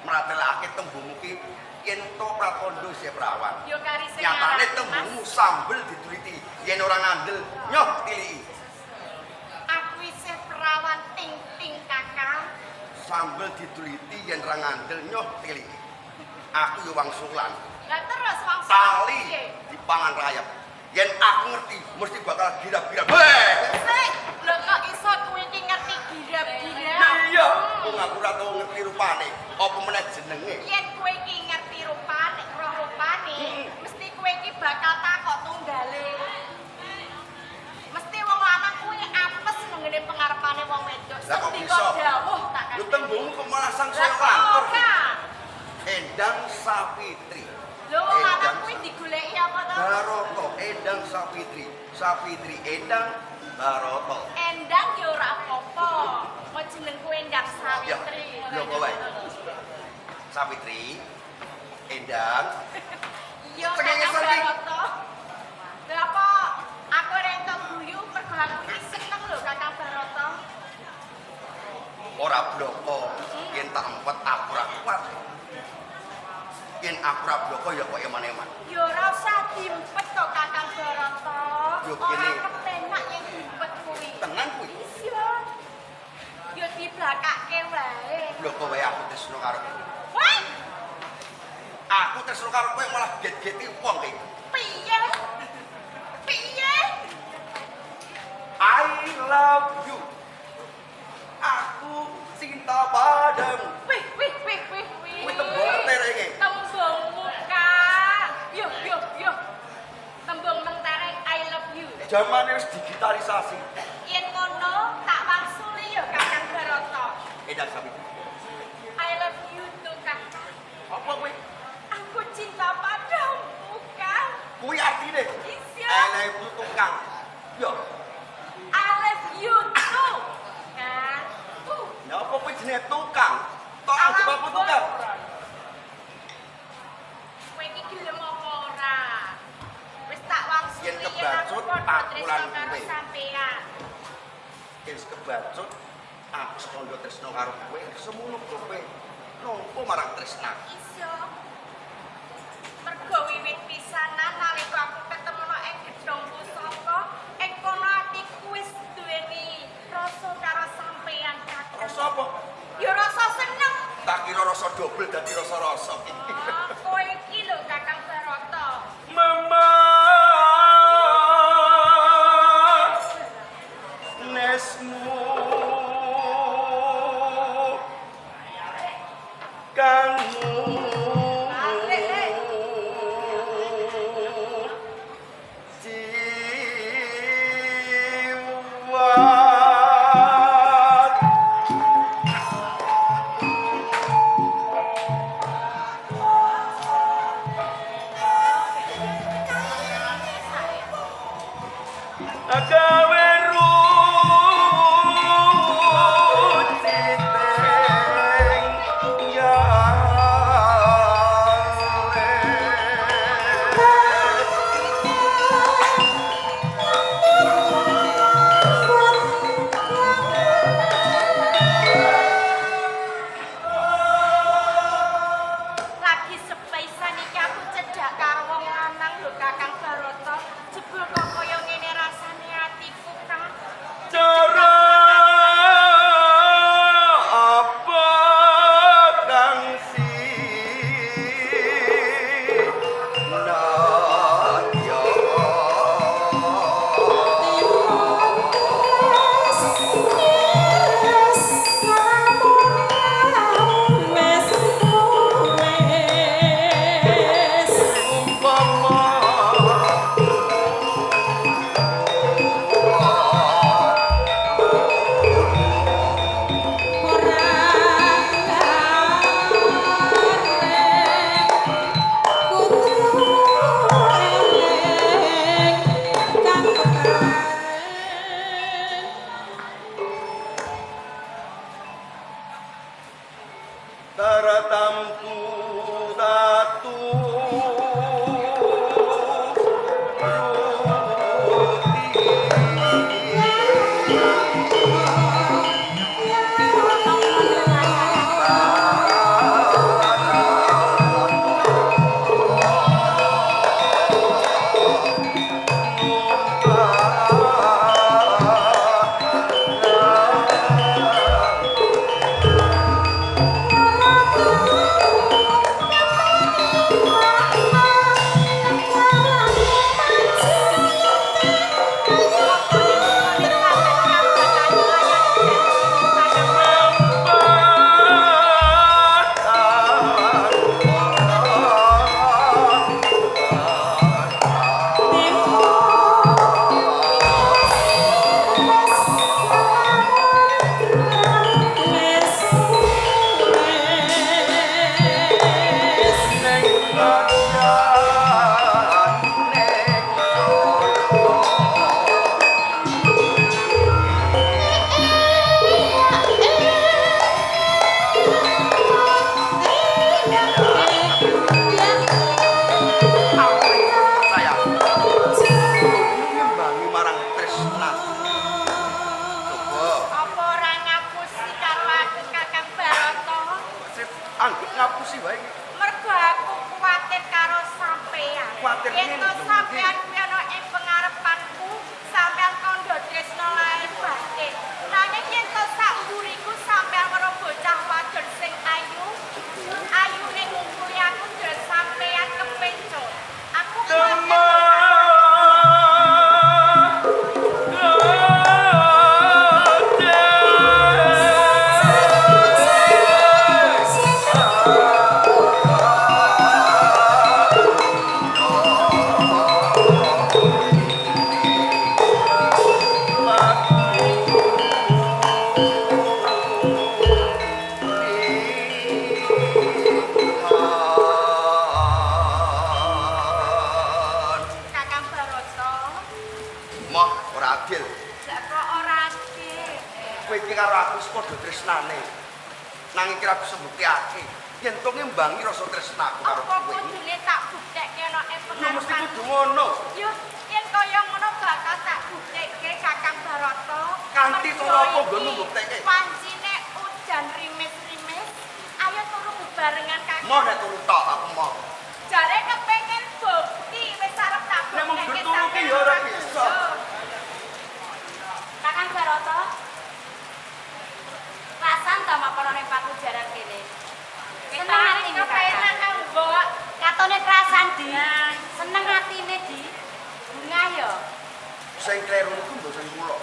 S7: Mratelake tembungmu ki yen to pratandha isih perawan.
S8: Yo kari sing
S7: Nyatane
S8: ngarani, Mas.
S7: tembungmu sambel dituliti, yen ora ngandel nyoh tiliki.
S8: Aku isih perawan ting-ting Kakang.
S7: Sambel dituliti yen ora ngandel nyoh tiliki. Aku yo wangsulan.
S8: Lah terus wong
S7: Tali dipangan rayap. Yen aku ngerti mesti bakal girap-girap. Heh.
S8: Sik, lho kok iso kowe iki ngerti girap-girap?
S7: Iya, wong aku ora tau ngerti rupane, apa meneh jenenge.
S8: Yen kowe iki ngerti rupane, roh rupane, mesti kowe iki bakal takok tunggale. Mesti wong lanang kuwi apes nang ngene pengarepane wong wedok.
S7: Lah kok
S8: Sendika
S7: bisa?
S8: dawuh tak
S7: Lho
S8: kandhani.
S7: tembungmu kok malah
S8: Lah
S7: sangsaya
S8: kok
S7: lantur.
S8: ora?
S7: Endang Safitri.
S8: Lho wong lanang
S7: Endang
S8: kuwi digoleki apa to?
S7: Baroto, Endang Safitri. Safitri Endang Baroto.
S8: Endang ya ora apa-apa. Kok jenengku Endang
S7: Ya,
S8: Sawitri.
S7: lho kok wae. Safitri, Endang,
S8: Iya,
S7: Cengengesan
S8: Kakang
S7: iki.
S8: Baroto. Lha apa aku ora entuk guyu mergo aku iki seneng lho Kakang Baroto.
S7: Ora bloko. Yen tak empet aku ora kuat. Yen aku ora bloko ya kok eman-eman.
S8: Ya ora usah diempet to Kakang Baroto.
S7: Yo,
S8: Ora
S7: kene.
S8: kepenak yen diempet kuwi.
S7: Tenan kuwi.
S8: Iya. Ya diblakake wae.
S7: Bloko wae aku tresno karo kowe.
S8: Wah,
S7: Aku tresno karo kowe malah get-geti wong iki.
S8: piye? Piye?
S7: I love you. Aku cinta padamu.
S8: Wih, wih, wih, wih, wih.
S7: Kuwi tembung terenge.
S8: Tembungmu, Kang. Yo, yo, yo. Tembung mentereng I love you.
S7: Zamane wis digitalisasi.
S8: Yen ngono tak wangsuli ya Kakang Baroto.
S7: Endang Safitri.
S8: I love you too, Kakang.
S7: Apa kuwi?
S8: Aku cinta padamu, Kang.
S7: Kuwi artine.
S8: Iya.
S7: I love you tukang. Yo,
S8: I love you too. Kang. Tuh.
S7: lha apa kuwi jenenge tukang? Tok anggap aku tukang.
S8: Kowe iki gelem apa ora? Wis tak wangsuli
S7: Yen kebacut,
S8: aku padha
S7: aku lan
S8: tresno karo
S7: kowe.
S8: sampean.
S7: Yen kebacut aku sekondo tresno karo kowe, semono kowe nampa marang tresna.
S8: Iso. Mergo wiwit pisanan nalika aku ketemu ing gedhong pusaka, ing kono atiku wis duweni rasa karo sampean Kakang.
S7: Rasa apa?
S8: Ya rasa seneng.
S7: Tak kira rasa dobel dadi rasa-rasa.
S8: Oh, kowe iki lho Kakang Baroto.
S7: Mama Nesmu Kangmu Jiwat. Gawe ruciteng yale.
S8: Lagi sepisan iki aku cedhak karo wong lanang lho Kakang Baroto. Jebul kok kaya ngene rasane atiku, Kang.
S7: Cara apa kang sinadya? Umpama Taratamtu tatu ruti. Ngapusi wae iki.
S8: Mergo aku kuwatir karo sampean.
S7: Kuwatir
S8: Yen to sampean kuwi ana ing pengarepanku, sampean kandha tresna lair batin. Nanging yen to sak mburiku sampean weruh bocah wadon sing ayu, ayune ngungkuli aku njur sampean kepencut. Aku kuwatir. Kakang Barata,
S7: Moh ora adil.
S8: lah kok ora adil?
S7: Kowe iki karo aku wis padha tresnane. Nanging kira bisa mbuktekake yen to ngimbangi rasa tresnaku karo
S8: Apa
S7: kowe.
S8: kudune tak buktekke ana ing
S7: Yo mesti
S8: pengarepanku?
S7: kudu ngono.
S8: Yo, yen kaya ngono bakal tak buktekke Kakang Barata.
S7: Kanthi
S8: Mergo
S7: cara apa
S8: iki
S7: nggonmu mbuktekke?
S8: Pancine udan rimis-rimis. Ayo turu bebarengan Kakang.
S7: Moh nek turu tok aku moh.
S8: Jare kepengin bukti wis arep tak
S7: Nek mung
S8: buktekke
S7: turu ki ya ora bisa.
S8: Kakang Barata. Rasan ta mapan ning pakujaran kene.
S5: Seneng atine
S8: Kepenak Kang Mbok.
S5: Katone kerasan Di. Seneng atine Di. Bunga ya.
S7: Sing kleru niku mboten kula.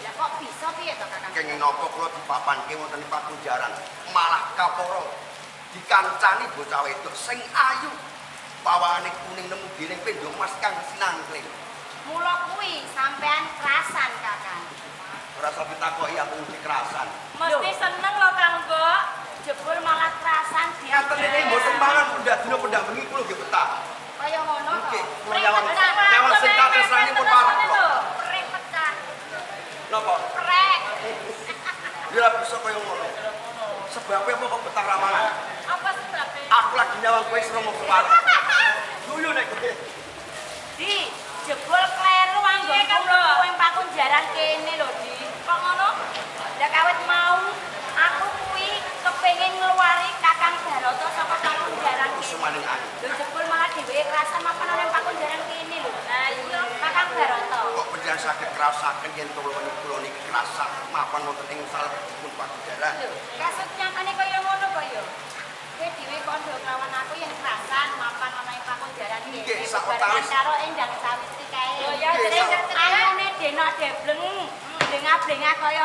S5: Lah kok bisa piye to Kakang?
S7: Kenging napa kula dipapanke wonten ing pakunjaran, malah kapara dikancani bocah wedok sing ayu. Pawane kuning nemu giling pindho mas kang sinangkling.
S5: Mula kuwi sampean kerasan Kakang.
S7: Ora usah ditakoki aku mesti kerasan.
S8: Mesti seneng lho Kang Mbok.
S5: Jebul malah kerasan Di.
S7: Ngaten iki mboten mangan pendak dina pendak bengi kula nggih betah.
S5: Kaya ngono to.
S7: Nggih, kula nyawang nyawang sing katresnani pun parek kula.
S8: Prek pecah.
S7: Napa?
S8: Prek.
S7: Ya ora bisa kaya ngono. Sebabe apa kok betah ra mangan?
S8: Apa sebabe?
S7: Aku lagi nyawang kowe sromo keparek. Guyu nek kowe.
S5: Di, jebul kleru
S8: Piye,
S5: anggonku
S8: Kang Mbok?
S5: mlebu ing pakunjaran kene lho, Di.
S8: Kok ngono?
S5: Lah kawit mau aku kuwi kepengin ngluwari Kakang Barata saka pakunjaran kene.
S7: Kusumaning ayu.
S5: Lho jebul malah dheweke kerasan mapan ana ing pakunjaran kene lho.
S8: Lah iya.
S5: Kakang Barata.
S7: Kok panjenengan saged kraosaken yen kula kula niki krasak mapan wonten ing salebetipun pakunjaran.
S5: Lho, kasut nyatane kaya ngono kok ya. Kowe dhewe kandha kelawan aku yen kerasan mapan ana ing pakunjaran kene.
S7: Nggih, sawetawis.
S5: Bebarengan karo Endang Sawitri kae.
S8: Lho ya
S7: Nggih,
S8: sing
S5: Ayune denok debleng, blengah-blengah kaya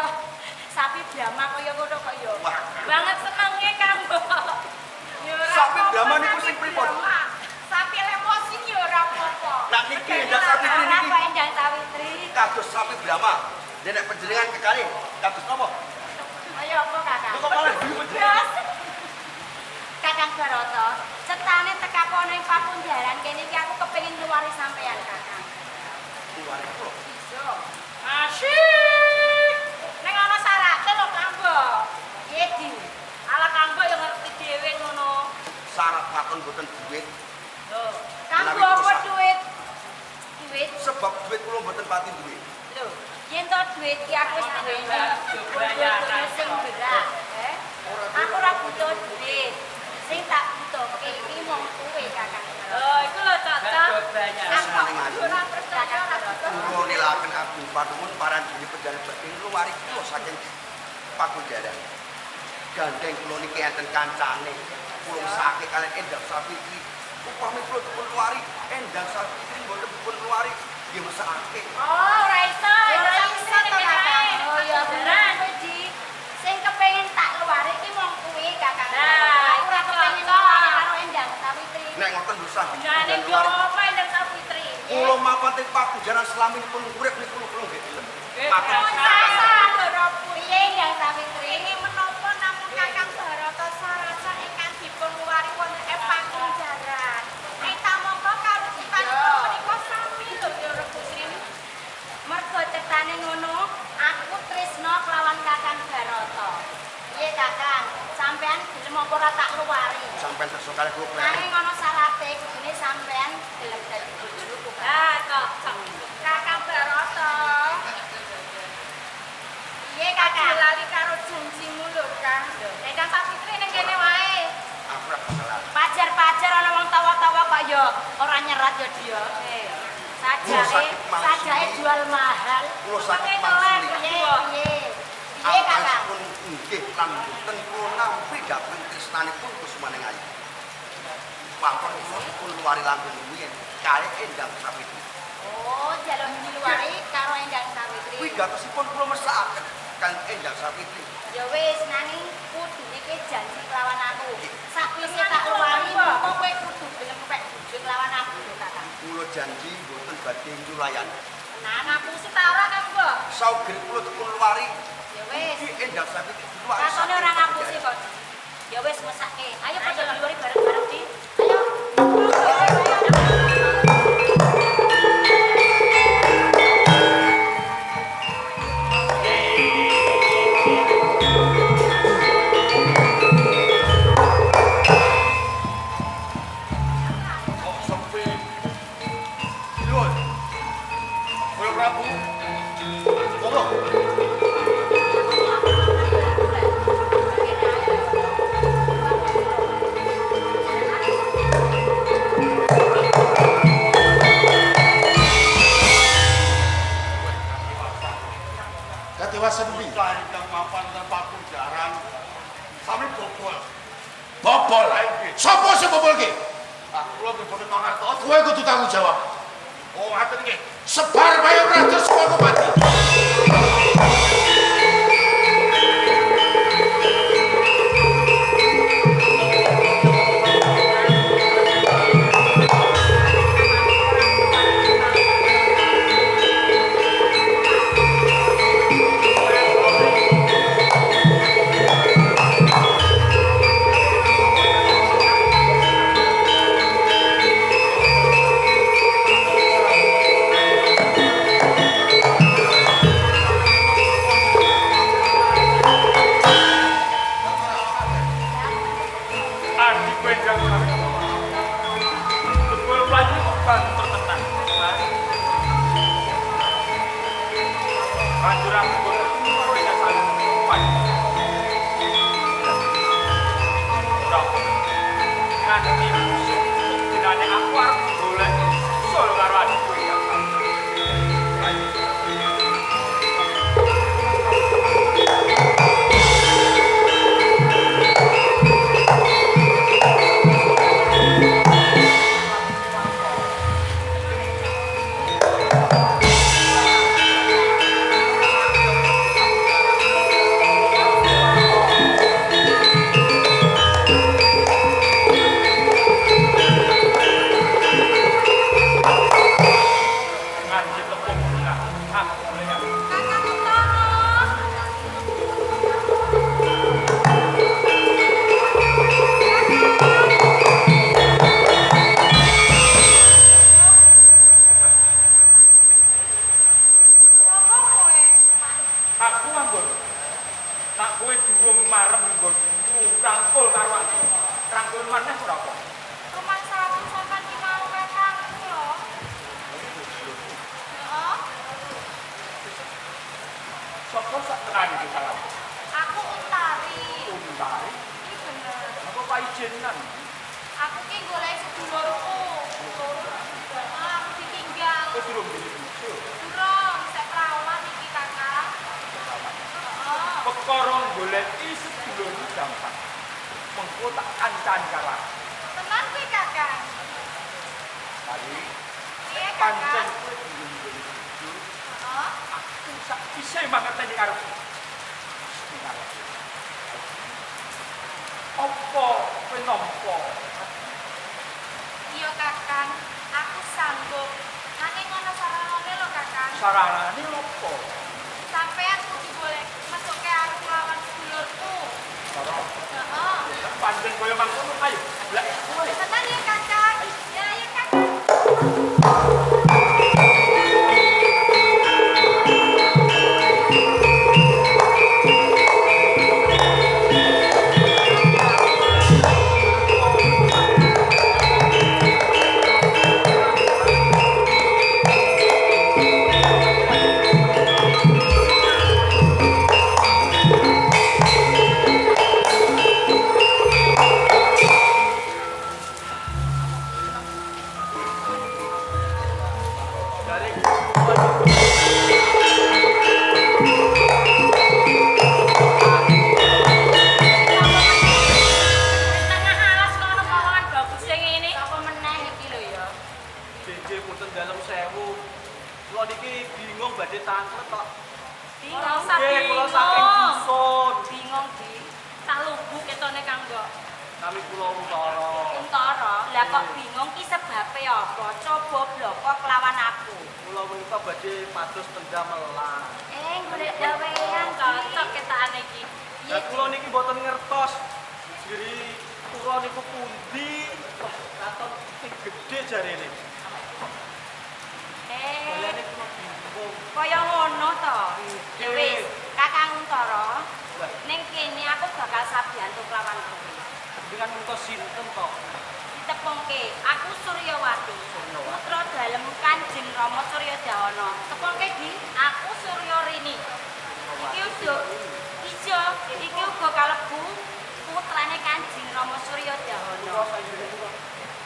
S5: sapi Brahma kaya ngono kok ya.
S7: Wah,
S8: banget senenge Kang Mbok. Ya ora
S7: Sapi
S8: apa-apa,
S7: Brahma niku
S8: sapi
S7: sing pripun?
S8: Brahma. Sapi lemosin ya ora apa-apa.
S7: Lah niki Endang Sawitri
S5: Ora
S7: niki
S5: kok Endang Sawitri.
S7: kados sapi Brahma. Nek nek panjenengan kekalih kados napa?
S5: Kaya apa Kakang?
S7: Lho kok malah guyu panjenengan?
S5: Kakang Barata, cetane tekaku ana ing pakunjaran kene iki aku kepengin ngluwari sampean Kakang.
S7: Keluar kula.
S5: Bisa.
S8: Asyik. Ning ana syarate lho Kang Mbok.
S5: Piye Di?
S8: Ala Kang Mbok ya ngerti dhewe ngono.
S7: Syarat waton mboten duit.
S8: Lho.
S5: Kang
S7: Menawi
S5: apa
S7: kula sak-
S5: duit? Duit.
S7: Sebab duit kula mboten pati duit.
S5: Lho, yen to duit ki aku wis duweni. Bojone sing berak, eh. Aku ora butuh duit. Sing tak butuhke iki mung kowe Kakang.
S8: Lho, iku lho cocok.
S7: Kusumaning ayu.
S8: Ora percaya ora butuh.
S7: Kula nelaken agung panuwun parandene panjenengan badhe ngluwari kula saking pakunjaran. Gandeng kula niki enten kancane. Kula mesake kalian Endang Sawitri. Upami kula dipun luwari, Endang Sawitri mboten dipun luwari, nggih mesake.
S8: Oh, ora iso.
S5: Ora iso to Kakang. Oh ya bener kowe Di. Sing kepengin tak luwari iki mung kuwi Kakang.
S8: Nah,
S5: Aku ora
S8: iku
S5: kepengin
S8: cocok.
S5: luwari karo Endang Sawitri.
S7: Nek ngoten usah
S8: Jane yo apa Endang Sawitri?
S7: Kula mapan teng pakunjaran selaminipun urip niku kula nggih gelem. Mapan
S8: Matur
S5: Piye Endang Sawitri?
S8: Ingin menapa namung Kakang Barata sarasa ingkang dipun luwari wonten ing pakunjaran. Ing tamangka kawujudanipun menika sami lho Ndara Putri.
S5: Mergo cetane ngono, aku tresna kelawan Kakang Barata. Piye Kakang? Sampean gelem apa ora tak luwari?
S7: Sampeyan kersa kalih kula kleru.
S5: Nanging ana syarate kudune sampean gelem dadi bojoku.
S8: Lah cocok. Kakang Barata.
S5: Piye Kakang?
S8: Aja lali karo janjimu lho, Kang. Endang Sawitri ning kene wae.
S5: ya ora nyerat ya dia. Sajake sajake jual mahal.
S7: Kula saged mangsuli.
S5: Piye piye? Piye Kakang?
S7: Pun nggih lan boten kula nampi dhateng tresnanipun kusumaning ayu. Pampun kula dipun luwari langkung rumiyin kalih Endang Sawitri.
S5: Oh, jaluk diluwari karo Endang Sawitri.
S7: Wigatosipun kula mesakaken kang Endang Sawitri.
S5: Ya wis, nanging kudune kowe janji kelawan aku. Sakwise tak luwari, mengko kowe kudu gelem pek bojo kelawan aku lho, Kakang.
S7: Kula janji boten badhe nyulayan.
S5: Tenan aku sih ta ora, Kang Mbok?
S7: Saugel kula dipun luwari.
S5: Ya wis.
S7: Iki Endang Sawitri diluwari.
S5: Katone ora ngapusi kok. Ya wis mesake. Ayo padha diluwari bareng-bareng, Di. Ayo.
S9: Kok sepi. Nyuwun. Kula Prabu. Monggo.
S10: Katiwasan piye?
S9: Bocah ingkang mapan ten pakunjaran sami bobol.
S10: Bobol.
S9: Nggih.
S10: Sopo sing bobolke?
S9: Ah, kula nggih boten mangertos.
S10: Kowe kudu tanggung jawab.
S9: Oh, ngaten nggih.
S10: Sebar bayo ratus kowe mati.
S6: Adikku Endang Sawitri. Jebul mlayu kok banter tenan. Banjur aku karo Endang Sawitri. Ora nganti musuh dinane aku arep golek sul karo adikku Endang Sawitri. Nganti tepung bunga aku golek
S8: Kakang Utono. Apa kowe?
S6: Aku anggon. Nak kowe durung marem nggonmu rangkul karo aku. Rangkul maneh ora apa.
S8: Rumangsaku sampean ki mau kakangku lho. Heeh.
S6: Sopo sak tenan iki salah?
S8: Aku Untari.
S6: Untari.
S8: Iki bener.
S6: Apa paijenan?
S8: Aku ki golek sedulurku. Heeh, aku ditinggal.
S6: Kowe durung duwe bojo.
S8: Durung, sek perawan iki Kakang. Heeh.
S6: Perkara goleki sedulurmu gampang. Mengko tak kancani karo aku.
S8: Tenan kuwi Kakang.
S6: Tari,
S8: Piye
S6: pancen
S8: Kakang?
S6: kowe durung duwe bojo,
S8: Heeh.
S6: aku sak isih mangerteni karo kowe. Karo aku. Apa kowe nampa?
S8: Iya Kakang, aku sanggup. Nanging ana saranane lho Kakang.
S6: Saranane apa?
S8: Sampean kudu golek mesuke aku lawan sedulurku.
S6: Cara
S8: Heeh.
S6: pancen kaya mangkono ayo. Lah kowe.
S8: Tenan ya Kakang. Ya ayo Kakang.
S6: Aku Nami kula Untara.
S5: Untara, lah kok bingung ki sebabe apa? Coba bloko kelawan aku.
S6: Kula menika badhe pados pendamelan.
S5: Golek gawean
S3: cocok ketane iki.
S6: Lah kula niki mboten ngertos. Jiri kula niku pundi? Wah, katon sing gedhe jarene. Balane kula bingung.
S5: Kaya ngono to. Ya wis, Kakang Untara. Ning kene aku bakal sabiyantu kelawan kowe.
S6: Dengan ngertos sinten to?
S5: Ditepungke, aku Suryawati. Putra dalem Kanjeng Rama Suryadahana. Tepungke di aku Suryorini. Iki uga ijo, iki uga kalebu putrane Kanjeng Rama Suryadahana.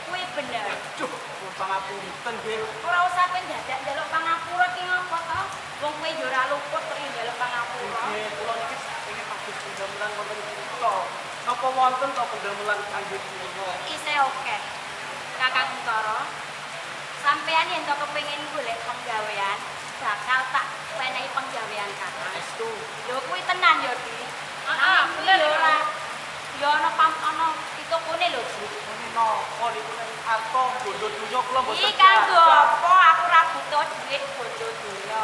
S5: Kuwi bener.
S6: Aduh, pangapunten nggih.
S5: Ora usah kowe dadak njaluk pangapura ki ngopo to? Wong kowe ya ora luput kok njaluk pangapura.
S6: Nggih, kula niki pengen pados pendamelan wonten kula. Napa wonten to pendamelan kangge kula?
S5: Isih akeh. Kakang Untara, sampean yen to kepengin golek penggawean, bakal tak wenehi penggawean Kakang.
S6: Estu.
S5: Lho kuwi tenan ya, Di.
S3: Heeh, bener
S5: ya ora. Ya ana ana pitokone lho, Di.
S6: Napa niku ning arta bondo donya kula mboten.
S5: Iki kanggo apa aku ora butuh dhuwit bondo donya.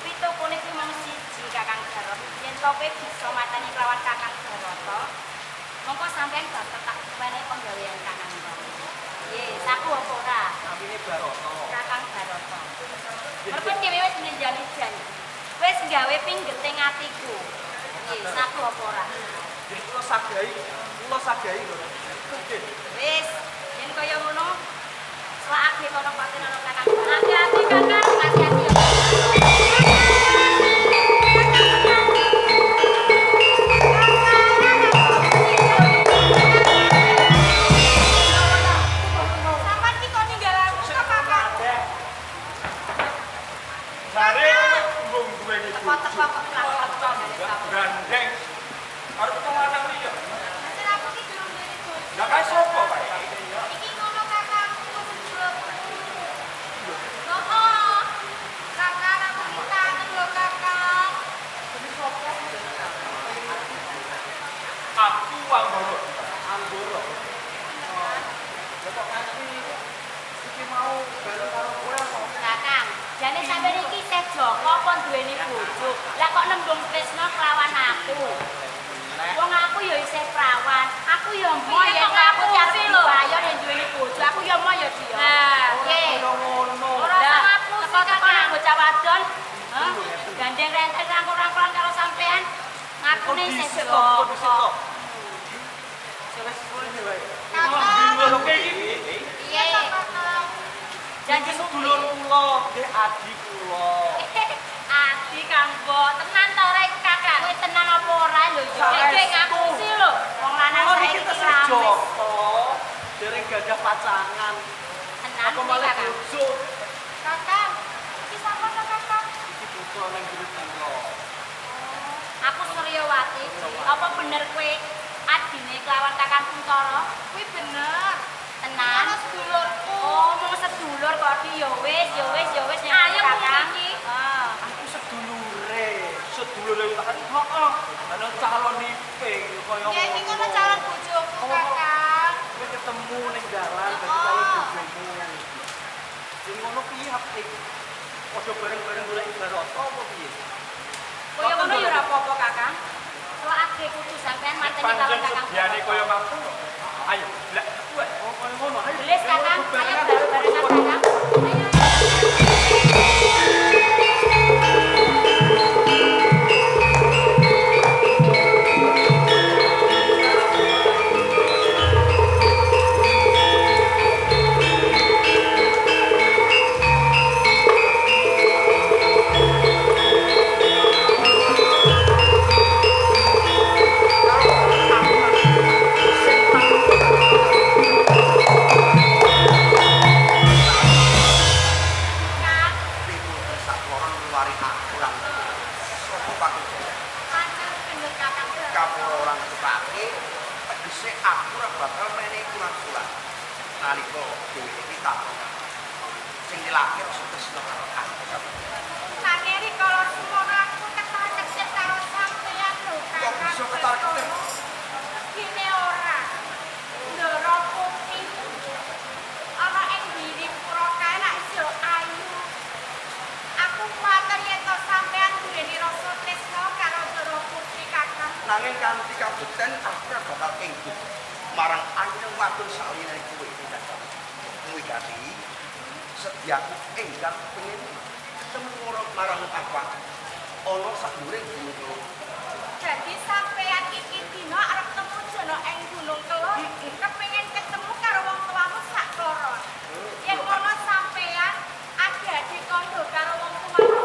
S5: Pitokone kuwi mung siji Kakang Barata. Yen to kowe bisa mateni kelawan Kakang Barata, mongko sampean bakal tak wenehi penggawean Kakang Barata. Nggih, saku apa ora?
S6: Namine Barata.
S5: Kakang Barata. Mergo dhewe wis njenjani janji. Wis gawe pinggeting atiku. Nggih, saku apa ora?
S6: Nggih, kula sagahi lho. Nggih.
S5: Wis, yen kaya ngono, selakake kono paten ana Kakang Barata. Hati-hati Kakang, hati-hati.
S8: Sampeyan ki kok ninggal aku to, Kakang?
S9: Jare mbung duweni
S5: Teko-teko kok kelakon.
S9: Gandeng. Arep wong lanang liya.
S8: Pancen aku ki durung duwe bojo.
S9: Lah kae sapa kae?
S8: Iki ngono kakangku sedulurku. Heeh. Kakang aku ki kangen lho, Kakang.
S9: Aku Anggoro.
S6: Anggoro. Lah kok nganti iki mau bareng karo kowe apa?
S5: Kakang, jane sampeyan iki isih joko apa duweni bojo? Lah kok nembung tresno kelawan aku? Wong aku ya isih prawan. Aku ya mo
S8: Piye
S5: yen
S8: kok
S5: aku
S8: ngapusi
S5: cari
S8: lho?
S5: payon yen duweni bojo. Aku ya mo ya Di.
S3: Nah,
S5: Oke.
S6: Ngono.
S8: Ora
S5: Lah,
S8: usah ngapusi,
S5: teko-teko
S8: Kakang.
S5: nang bocah wadon. Hah? Gandeng renteng rangkul-rangkulan karo sampean. Ngakune isih
S6: Dhisik to, kok dhisik to.
S5: joko.
S6: Wis suwe wae.
S8: Kakang.
S9: Lho kowe iki.
S5: Piye?
S8: Kakang.
S5: Janji
S6: Sedulur kula, nggih adi kula.
S5: Adi Kang Bo, tenan ta ora iku Kakang? Kowe tenan apa ora lho ya?
S6: Saestu.
S5: Iki ngapusi lho. Wong lanang
S6: Kula niki
S5: saiki
S6: tesih
S5: rame.
S6: joko. Dereng gadah pacangan.
S5: Tenan
S6: Apa
S5: kuwi
S6: malah
S5: Kakang.
S6: bojo?
S8: Kakang. Iki sapa to, Kakang?
S6: Iki putra nang guru kula.
S5: Aku Suryawati, Di. Apa bener kowe adine kelawan Kakang Kuntara?
S8: Kuwi bener.
S5: Tenan.
S8: Ana sedulurku.
S5: Oh, mung sedulur kok Di. Ya wis, ya wis, ya wis nek
S8: Ayo
S5: Kakang.
S8: iki.
S5: Ah.
S6: Aku sedulure, sedulure kan heeh. Ana calon iping kaya
S8: Ya iki ngono calon bojoku, Kakang.
S6: Kowe ketemu ning dalan dadi calon bojomu. Sing ngono piye apik? Padha bareng-bareng golek Barata apa piye?
S5: Kaya ngono ya ora apa-apa, Kakang. Selakake kudu sampean mateni kelawan
S9: Pancen
S5: Kakang.
S9: sediane kaya mangkono. Ayo, lek kuwe.
S6: Oh, kaya ngono. Ayo.
S5: Belis Kakang, ayo bareng-barengan Kakang. Ayo. Kang,
S7: Pitu sakloron ngeluari aku lan saka pakujaran.
S8: Pancen bener Kakang.
S7: Kapura ora ngetutake, tegese aku ora bakal menehi ulang-ulang. Nalika dheweke iki takon. Sing dilakir rasa tresna karo aku sampeyan.
S8: Sakeri kalau semono aku ketar-ketir karo sampeyan lho,
S7: Kok
S8: Kakang.
S7: bisa ketar-ketir?
S8: Gini ora.
S7: Kabekten aku ora bakal engguh marang ayune wadon saliyane kowe. Wigati sediaku enggal pengen ketemu marang bapak ana sadhuwure gunung Kelud.
S8: Dadi sampeyan iki dina arep temu jono ing Gunung Kelud, kepengin ketemu karo wong tuamu sak koron. Yen ngono sampeyan adi-adi kandha karo wong tuamu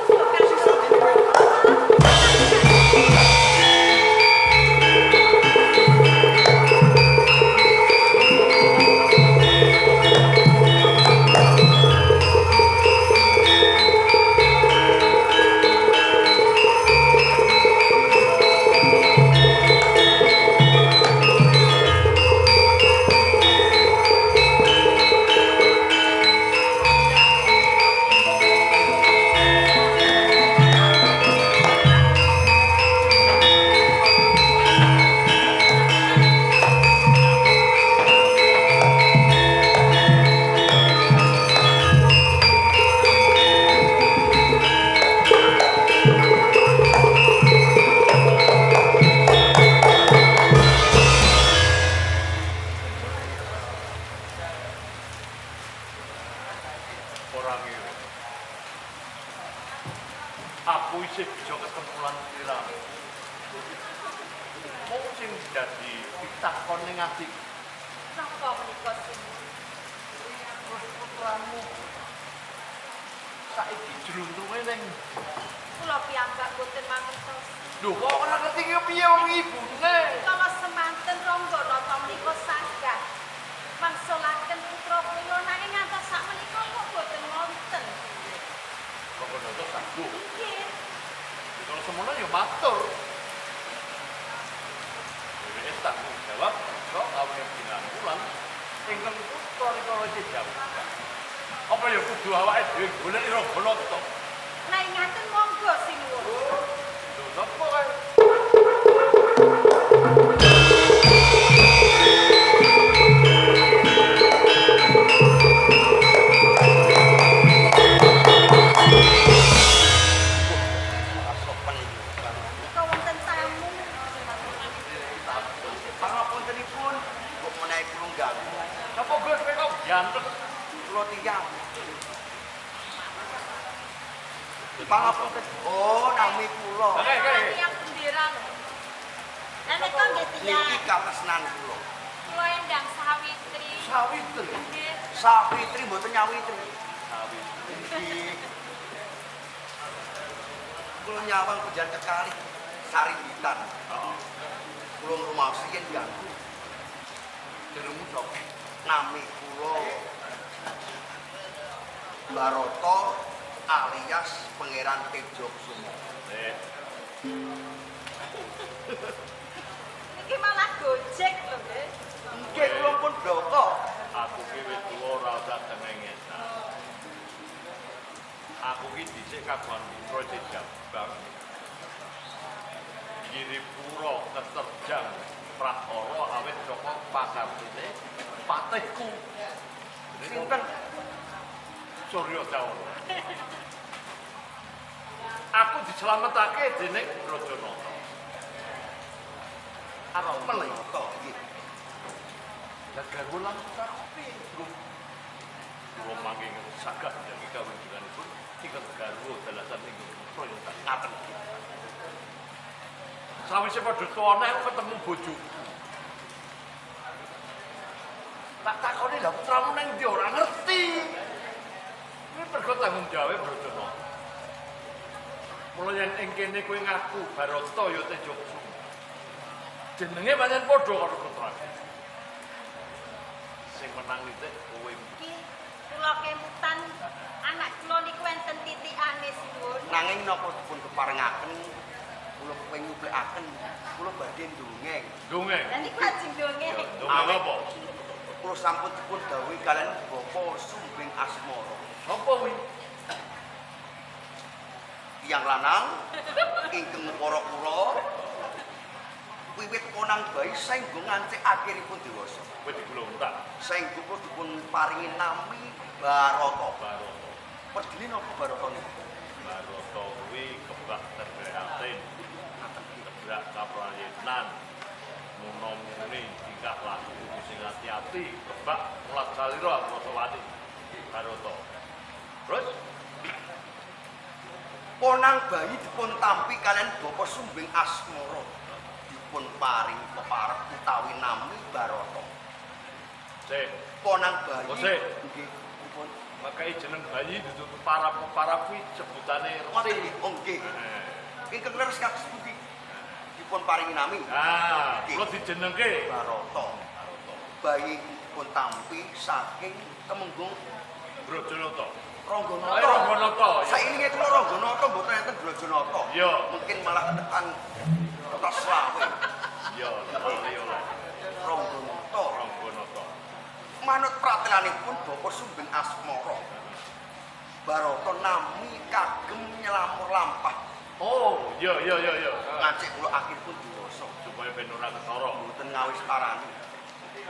S9: Aku isih bisa ketemu lan sliramu. Mung sing dadi pitakon ning atiku.
S8: Napa menika sing
S9: putramu saiki jluntunge ning
S8: kula piyambak boten mangertos.
S9: Lho kok ora ngerti ki piye wong ibune?
S4: Kala semanten Rangganata menika sanggah mangsulaken putra kula nanging ngantos sak menika kok boten wonten.
S9: Rangganata sanggup.
S4: Nggih.
S9: Kalau semono ya matur. Dheweke tanggung jawab iso awake binangu lan ingkang putra rikala isih jabang. Apa ya kudu awake dhewe golek Rangganata?
S4: Lah ngaten monggo sinuwun.
S9: Lho napa kae?
S7: Pangapuntenipun kok menawi kula ganggu.
S9: Napa Gus kowe kok ganteng?
S7: Kula tiyang. Pangapunten. Oh, nami kula.
S8: Tiyang bendera lho.
S4: Lah nek nggih tiyang.
S7: Niki katresnan kula.
S8: Kula Endang Sawitri.
S7: Sawitri.
S8: Nggih.
S7: Sawitri mboten nyawitri.
S9: Sawitri.
S7: Nggih. Kula nyawang pujan kekalih saringitan.
S9: Heeh.
S7: Kula ngrumaosi yen ganggu.
S9: Jenengmu sapa?
S7: Nami kula Barata alias Pangeran Tejo Kusumo.
S4: Niki malah gojek lho, nggih.
S7: Nggih, kula pun bloko.
S9: Aku ki wis tuwa ora usah cengengesan. Aku ki dhisik kagungan putra isih jabang. Giripura keterjang prahara awit saka pakartine patihku.
S7: Sinten?
S9: Surya Dawara. Aku dislametake dening Brajanata. Arep meleh
S7: to nggih.
S9: Lah garwa lan putraku piye? Kula mangke saged njenengan kawujudipun ingkang garwa dalasan ing putra yen tak ngaten. Sawise padha tuwane aku ketemu bojoku. Tak takoni lha putramu nang ndi ora ngerti. Kuwi mergo tanggung jawabe Brajanata. Mula yen ing kene kowe ngaku Barata ya Tejo Kusumo. Jenenge pancen padha karo putraku. Sing menang nitik kowe.
S4: Nggih, kula kemutan anak kula niku enten titikane sinuwun.
S7: Nanging napa dipun keparengaken kula kepengin nyuplekaken kula badhe ndongeng.
S9: Ndongeng.
S4: Lah niku ajeng ndongeng.
S9: Ndongeng apa?
S7: Kula sampun dipun dawuhi kalian Bapak Sumbing Asmara.
S9: Sapa kuwi?
S7: Tiyang lanang ingkang ngepara kula wiwit konang bayi saengga nganti akhiripun dewasa.
S9: Kowe diglontak.
S7: Saengga kula dipun paringi nami Barata.
S9: Barata.
S7: Perdine napa Barata niku?
S9: Barata kuwi kebak terprihatin. Tebrak kaprayenan. Muno-muni tingkah laku kudu sing ati-ati, kebak mulat salira aku rasa wani. Barata. Terus
S7: Ponang bayi dipun tampi kalian Bapak Sumbing Asmara. Dipun paring peparep utawi nami Barata.
S9: Sik.
S7: Ponang bayi.
S9: Oh, sik.
S7: Nggih, dipun
S9: Makai jeneng bayi dudu peparap-peparap kuwi sebutane
S7: ngoten
S9: resi.
S7: nggih. Oh nggih. Ingkang leres kados pundi? Dipun paringi nami
S9: Nah,
S7: Nggih.
S9: kula dijenengke
S7: Barata. Bayi dipun tampi saking Temenggung
S9: Brajanata.
S7: Rangganata.
S9: Eh, Rangganata, ya.
S7: Sailinge kula Rangganata mboten enten Brajanata.
S9: Iya.
S7: Mungkin malah tekan kota Slawe.
S9: Iya, lali oleh
S7: Rangganata.
S9: Rangganata.
S7: Manut pratelanipun Bapak Sumbing Asmara. Barata nami kagem nyelamur lampah.
S9: Oh, iya iya iya iya.
S7: Ngancik kula akhiripun dewasa.
S9: Supaya ben ora ketara.
S7: Mboten ngawis tarani.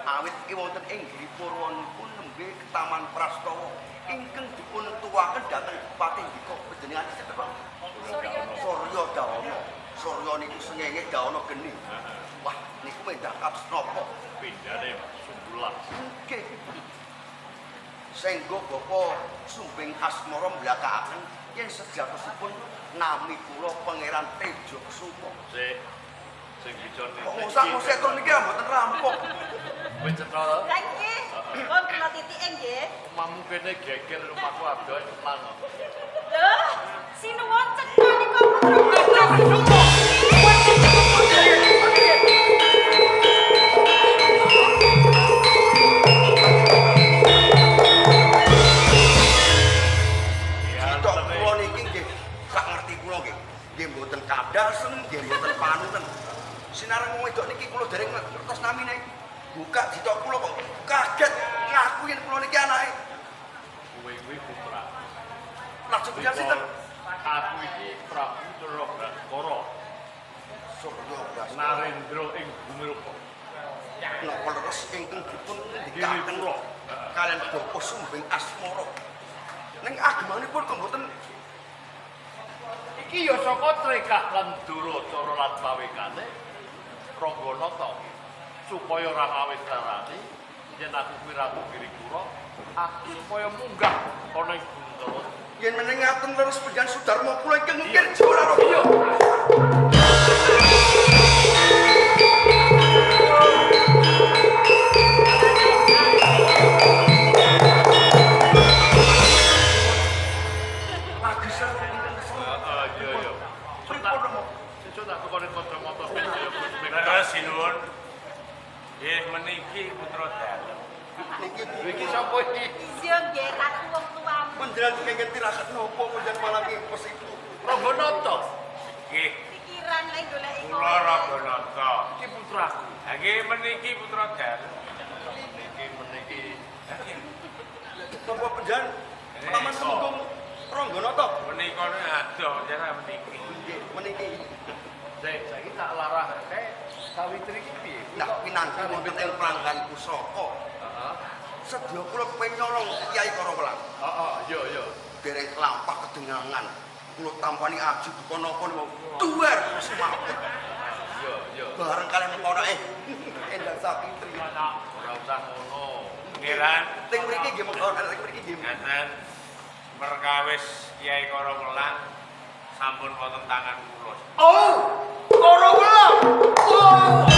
S7: Awit wonten ing Giri Purwanipun nembe Taman Prastawa ingkang dipun tuwaken dhateng Bupati Ndika panjenengan sinten Pak?
S5: Surya.
S7: Surya Dawana. Surya niku sengenge Dawana geni. Wah, niku mendah kados napa?
S9: Pindhane sumbulah.
S7: Nggih. Senggo Bapak Sumbing Asmara mblakaken yen sejatosipun nami kula Pangeran Tejo Kusuma.
S9: Sik. Sing bisa
S7: Kok ngusak-ngusik terus niki mboten rampung.
S9: Wis cetha to?
S4: Lah nggih. Pun kula titike nggih.
S9: Omahmu kene geger rumahku adoh lan.
S4: Lho,
S5: Sinuwun cetha nika putra Bapak.
S7: Sitok kula niki nggih sak ngerti kula nggih. Nggih mboten kadasem, nggih mboten panutan. Sinareng wong wedok niki kula dereng ngertos namine. Buka sitok kula kok kaget ngaku yen kula niki anake.
S9: Kowe kuwi putra.
S7: Langsung pisan sinten?
S9: Aku iki Prabu Surya Baskara,
S7: Surya Baskara.
S9: Narendra ing Bumirupa.
S7: Napa leres ingkang dipun ngendikaken
S9: Giripura.
S7: kalian Bapak Sumbing Asmara. Ning agemanipun kok mboten
S9: Iki ya saka trekah lan duracara lan pawekane Rangganata supaya ora ngawis-tarani yen aku kuwi Ratu Giripura, aku supaya munggah ana ing Guntara.
S7: yen meneng ngaten leres panjenengan Sudarma kula ingkang ngukir jiwa raga.
S9: Iya.
S7: Lagi seru ingkang seru.
S9: Heeh, iya iya.
S7: Pripun Romo?
S9: Sesuk tak tukone kacamata ben kaya Gus Miftah.
S11: Leres sinuwun. Nggih meniki putra dalem.
S7: Niki
S9: Iki sapa iki?
S4: iya nggih aku wong tuamu.
S7: panjenengan kenging tirakat napa panjenengan malah ngipes itu.
S9: Rangganata.
S11: Nggih
S4: Pikiran lek goleki
S11: kula Rangganata.
S9: Iki putraku.
S11: Ha nggih meniki putra dalem.
S9: Niki meniki.
S7: Napa panjenengan Paman Temenggung Rangganata?
S11: Menika adoh jare meniki.
S7: Nggih, meniki.
S9: Sik, saiki tak larahke Sawitri iki piye?
S7: Nah, pinangki wonten ing pranggan pusaka.
S9: Heeh.
S7: Sedya kula kepengin nyolong Kyai Karawelang.
S9: Heeh, iya iya.
S7: Dereng kelampah kedengangan. Kula tampani aji buka napa niku. Duwer semaput.
S9: Iya, iya.
S7: Bareng kalian mengkono Endang Sapitri.
S9: Ora usah ngono.
S11: Pangeran
S7: Teng mriki nggih mengkono, teng mriki nggih.
S11: ngaten perkawis Kyai Karawelang sampun wonten tangan kula.
S7: Oh, Karawelang. Oh.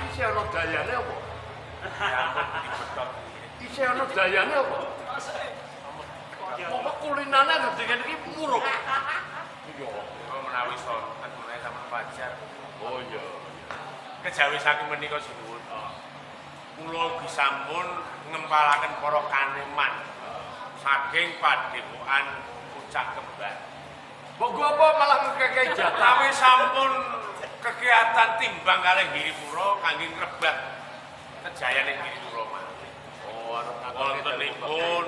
S9: Iki ana dayane apa?
S11: Sampun dibetot.
S9: Iki ana dayane apa? Pokok kulinane gedhe iki muruk. Iya.
S11: Kula menawi sonten menawi sampun wajar.
S9: Oh iya.
S11: Kejawi saking menika sinuwun. Kula ugi sampun ngempalaken para kaneman saking padepokan Pucak Kembar.
S9: Mbok gua apa malah ngekeki jatah?
S11: Tawi sampun kegiatan timbang kalih Giripura kangge ngrebah kejayaan ing Giripura malih.
S9: Oh, arep
S11: Wontenipun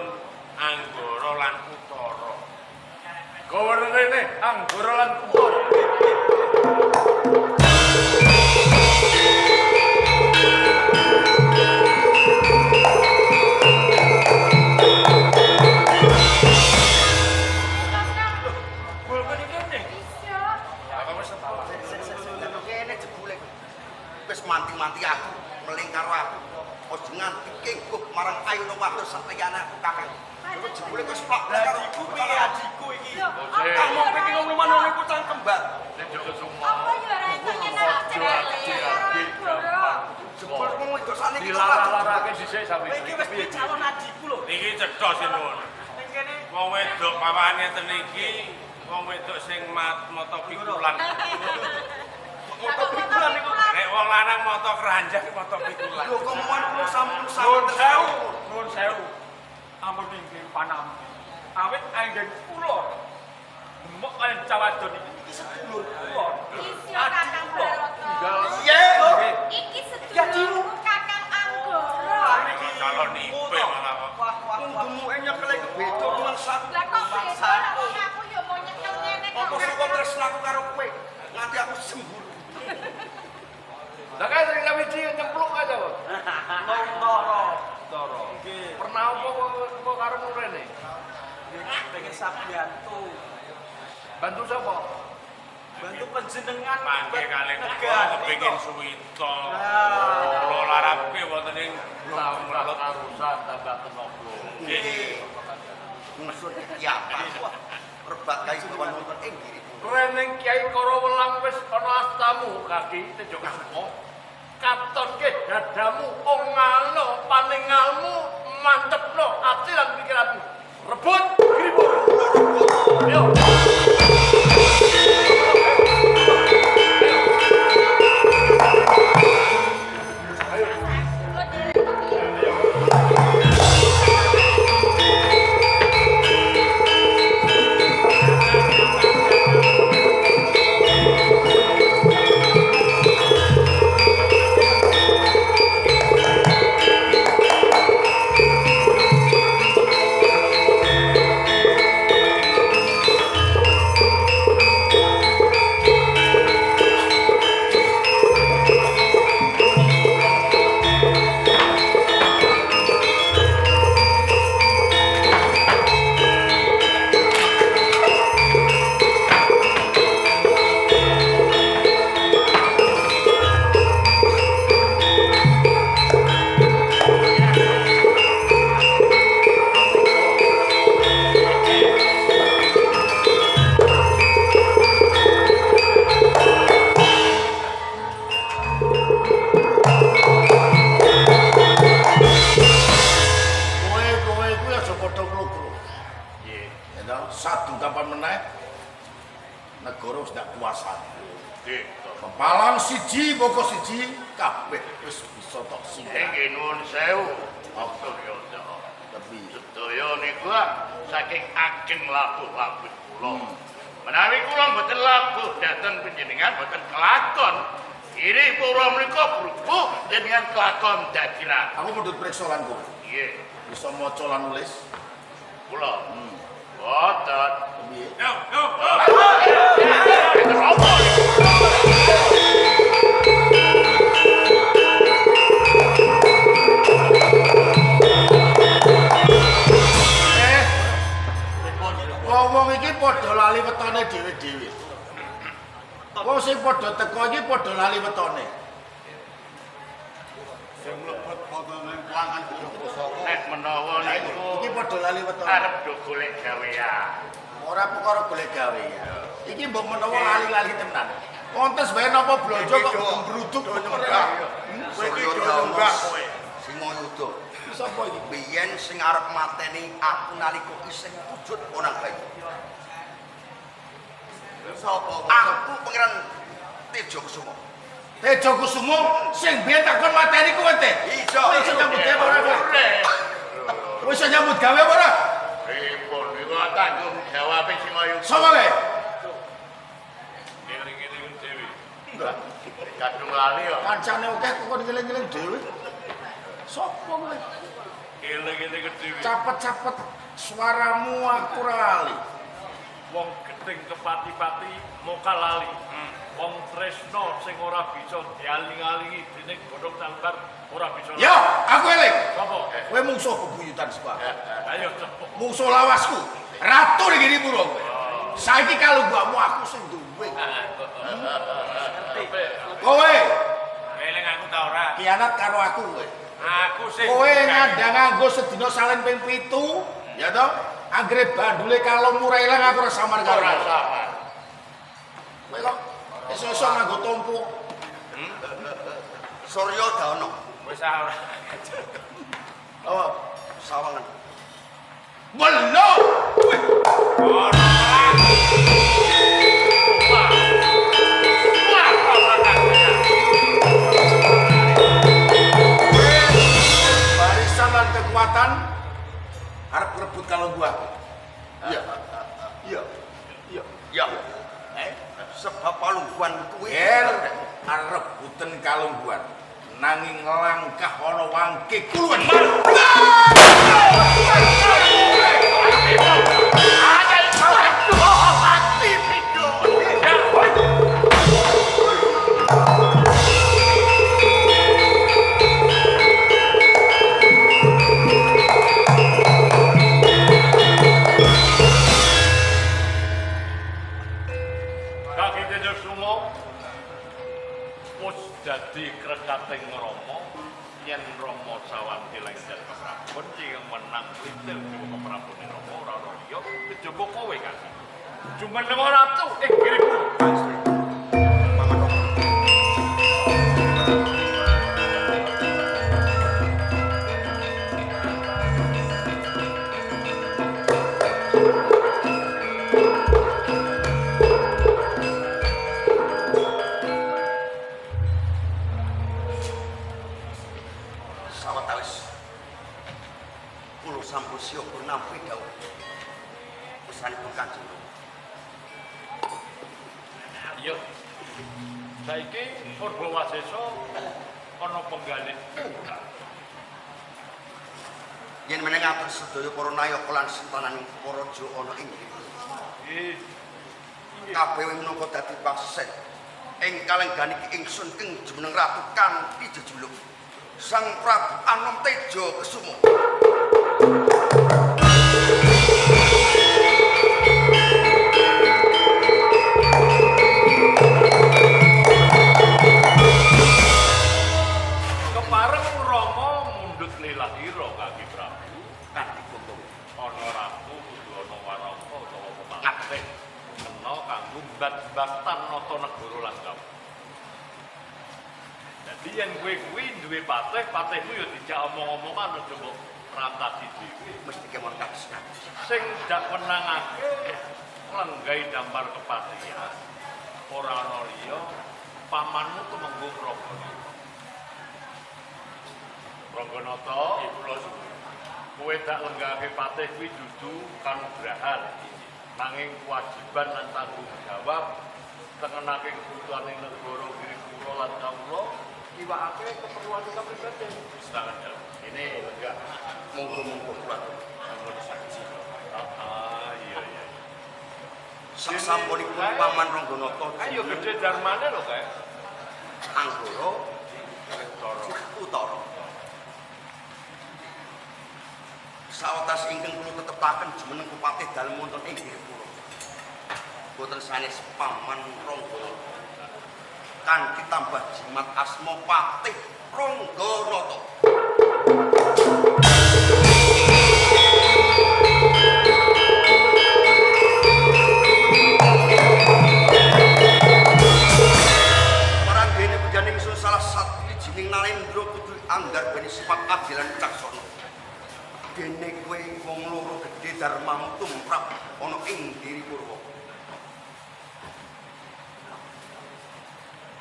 S11: Anggara lan Utara.
S9: Gawa rene Anggara lan Utara.
S7: Jebule wis plak.
S6: Adikku piye adikku iki?
S7: Kamu pengen ngomong ngono iku cangkem, Mbak.
S8: Apa yo ora entuk nyenengno cewek.
S7: Jebul wong wedok sakniki
S9: Dilara-larake dhisik sampe.
S6: Iki wis piye calon adikku lho.
S11: Niki cetha sinuwun.
S6: Ning kene
S11: Wong wedok pawane ngeten iki, wong wedok sing mata pikulan.
S6: moto pikulan niku.
S11: Nek wong lanang mata keranjang mata pikulan.
S7: Lho kok muan kula sampun
S12: Nuwun sewu, nuwun sewu. Ampun inggih panampi. Awit anggen kula demok kaliyan cawadon iki iki sedulur kula.
S8: Isya Kakang Barata.
S7: Iya.
S8: Iki sedulurku Kakang Anggara.
S11: Calon ipe malah kok.
S6: Wah wah wah.
S7: Demuke nyekel iku beda mangsa.
S8: Lah kok beda lah wong aku yo mau nyekel ngene kok.
S7: Apa sing kok tresnaku karo kowe? Nganti aku semburu.
S9: Lah kan sing sawiji nyemplung aja kok.
S6: Lontoro.
S9: Toro.
S6: Nggih.
S9: Pernah apa kok karo mrene?
S6: Nggih, pengen sabiantu.
S9: Bantu sapa?
S6: Bantu panjenengan
S11: Mangke kalih kula
S6: negani
S11: kepengin
S6: kok.
S11: suwita.
S6: Nah.
S11: Kula larapke wonten ing
S9: Tambah karusan, tambah tenaga.
S11: Nggih.
S7: Maksud kiamat. Rebat kae wonten ing Giripura.
S9: Reneng Kyai Karawelang wis ana astamu kaki Tejo Kesumo. Katonke dadamu ongalo paningalmu mantepno ati lan pikiranmu. Rebut Giripura. Ayo.
S10: Kowe-kowe kuwi aja padha nglogro.
S9: Nggih.
S10: Ya toh, sadu kapan meneh negara wis ndak kuasa.
S9: Nggih.
S10: Pepalang siji boko siji kabeh wis bisa tok singkir.
S9: Nggih nuwun sewu. Suryata.
S10: Tapi
S9: Sedaya niku saking ageng labuh-labuh kula. Menawi kula mboten labuh dhateng panjenengan mboten kelakon. Giripura menika brubuh jenengan kelakon dadi ratu.
S10: aku mundhut priksa lan kowe.
S9: Nggih,
S10: Bisa maca lan nulis.
S9: kula. Mboten.
S10: Piye?
S11: Yo, yo.
S9: Apa niku?
S10: Eh. Wong-wong iki padha lali wetone dhewe-dhewe. Wong sing padha teko iki padha lali wetone.
S13: Sing mlebet wonten ing pelangan gunung pusaka.
S9: Nek menawa niku
S10: Iki padha lali wetone.
S9: arep do golek gawean.
S10: Ora perkara golek gawe ya. Iki mbok menawa lali-lali tenan. Kontes wae napa blonjo kok gembruduk
S13: nyembah. Kowe iki do nyembah kowe.
S7: Singoyuda.
S10: Sapa iki?
S7: Biyen sing arep mateni aku nalika isih wujud onang bayi.
S13: Sapa?
S7: Aku Pangeran Tejo Kusumo.
S10: Tejo Kusumo sing biyen takon mateni kowe Te.
S7: Iya.
S10: Kowe iso nyambut gawe ora kowe? Kowe iso nyambut gawe apa ora?
S9: Pripun niku tanggung jawabe Singoyuda.
S10: Sapa kowe?
S11: Ngeling-eling dhewe.
S9: Kadung lali kok.
S10: Kancane akeh kok kon ngeling-eling dhewe. Sapa kowe?
S11: Eling-eling dhewe.
S10: Capet-capet suaramu aku ora lali.
S9: Wong geting kepati-pati moka lali. Wong tresno sing ora bisa dialing-alingi dening godhong sambar ora bisa.
S10: Yo, aku eling.
S9: Sapa?
S10: Kowe mungsuh bebuyutan sapa?
S9: Ayo sapa?
S10: Mungsuh lawasku. Ratu ning Giripura kowe. Saiki kalungguhmu aku sing duwe. Kowe
S11: Eling aku ta ora?
S10: kianat karo aku kowe.
S11: Aku sing
S10: Kowe ngandang nganggo sedina salen ping 7, Ya toh? Anggere bandule kalung murah ilang aku ora samar karo.
S9: Ora samar.
S10: Kowe kok iso-iso nganggo tompo.
S7: Surya Dana.
S11: Wis ora.
S7: Oh, sawangan.
S10: Welo.
S11: Ora.
S10: Barisan lan kekuatan arep rebut kalung gua.
S7: Iya. Iya. Iya. Ya. Sebab palungguan kuwi
S10: Ger rebutan kalungguan. Nanging langkah ana wangke kuluwen.
S9: Kaki Tejo Sumo wis dadi krekating Rama yen Rama sawanti lengser keprabon sing menang klitil dewa keprabone Rama ora ana liya kejaba kowe Kaki. Jumeneng ratu ing Giripura.
S7: Paman Rama. Sawetawis kula sampun siaga nampi dawuh pesanipun Kanjeng Rama.
S9: Iya. Saiki Purbawasesa ana penggalih.
S7: Yen meneh ngatur sedaya para nayaka lan sentananing para raja ana ing Giripura.
S9: Nggih.
S7: Kabeh minangka dadi paksen. Ing kalenggan iki ingsun keng jumeneng ratu kanthi jejuluk Sang Prabu Anom Tejo Kesumo.
S9: Kepareng Rama mundhut lelahira Kaki Prabu.
S7: Kanthi gonggo.
S9: Ana ratu kudu ana warangka utawa pepatih kena kanggo mbat-mbatan nata negara lan kawula. Dadi yen kowe kuwi duwe patih, patihmu ya dijak omong-omongan aja mbok rantasi dhewe.
S7: Mesti kemon kados.
S9: Sing dak menangake lenggahi dampar kepatihan ora ana liya pamanmu Tumenggung Rangganata. Rangganata, kula kowe dak lenggahake patih kuwi dudu kanugrahan, nanging kewajiban lan tanggung jawab tengenake kebutuhane negara Giripura lan kawula iwakake keperluan kapribaden. Silakan jalan. Ini lenggah.
S7: Monggo-monggo kula.
S9: Sampun saksi. Ah, iya iya.
S7: Sasampunipun Paman Rangganata
S9: Ayo gede darmane lho kae.
S7: Anggara Utara. Sawetas ingkang kula tetepaken jumeneng Kupatih dalem wonten ing Giripura. Boten sanes Paman Rangganata. Kanthi tambah jimat asma Patih Rangganata. Paranggene pujaning ingsun salah sawijining Narendra kudu anggarbani sifat adil lan wicaksana. Dene kowe wong loro gedhe darmamu tumrap ana ing Giripurwa.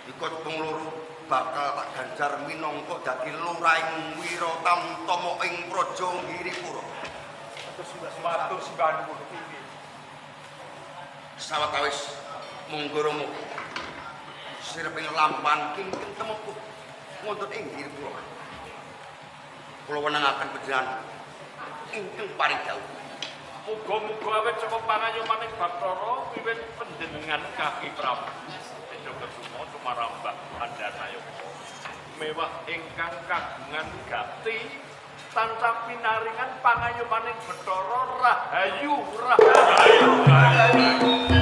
S7: Ikut wong loro bakal tak ganjar minangka dadi lurahing Wiratamtama ing Praja Giripura.
S12: Matur sembah nuwun.
S7: Sawetawis monggo Rama sireping lampahan kingkeng temepuh wonten ing Giripura. Kula wenangaken panjenengan ingkang paring dawuh.
S9: Muga-muga awit saka pangayomaning Bathara wiwit panjenengan Kaki Prabu Tejo Kesumo sumarambah Andanayaka mewah ingkang kagungan gati tansah pinaringan pangayomaning Bathara Rahayu Rahayu. Rahayu.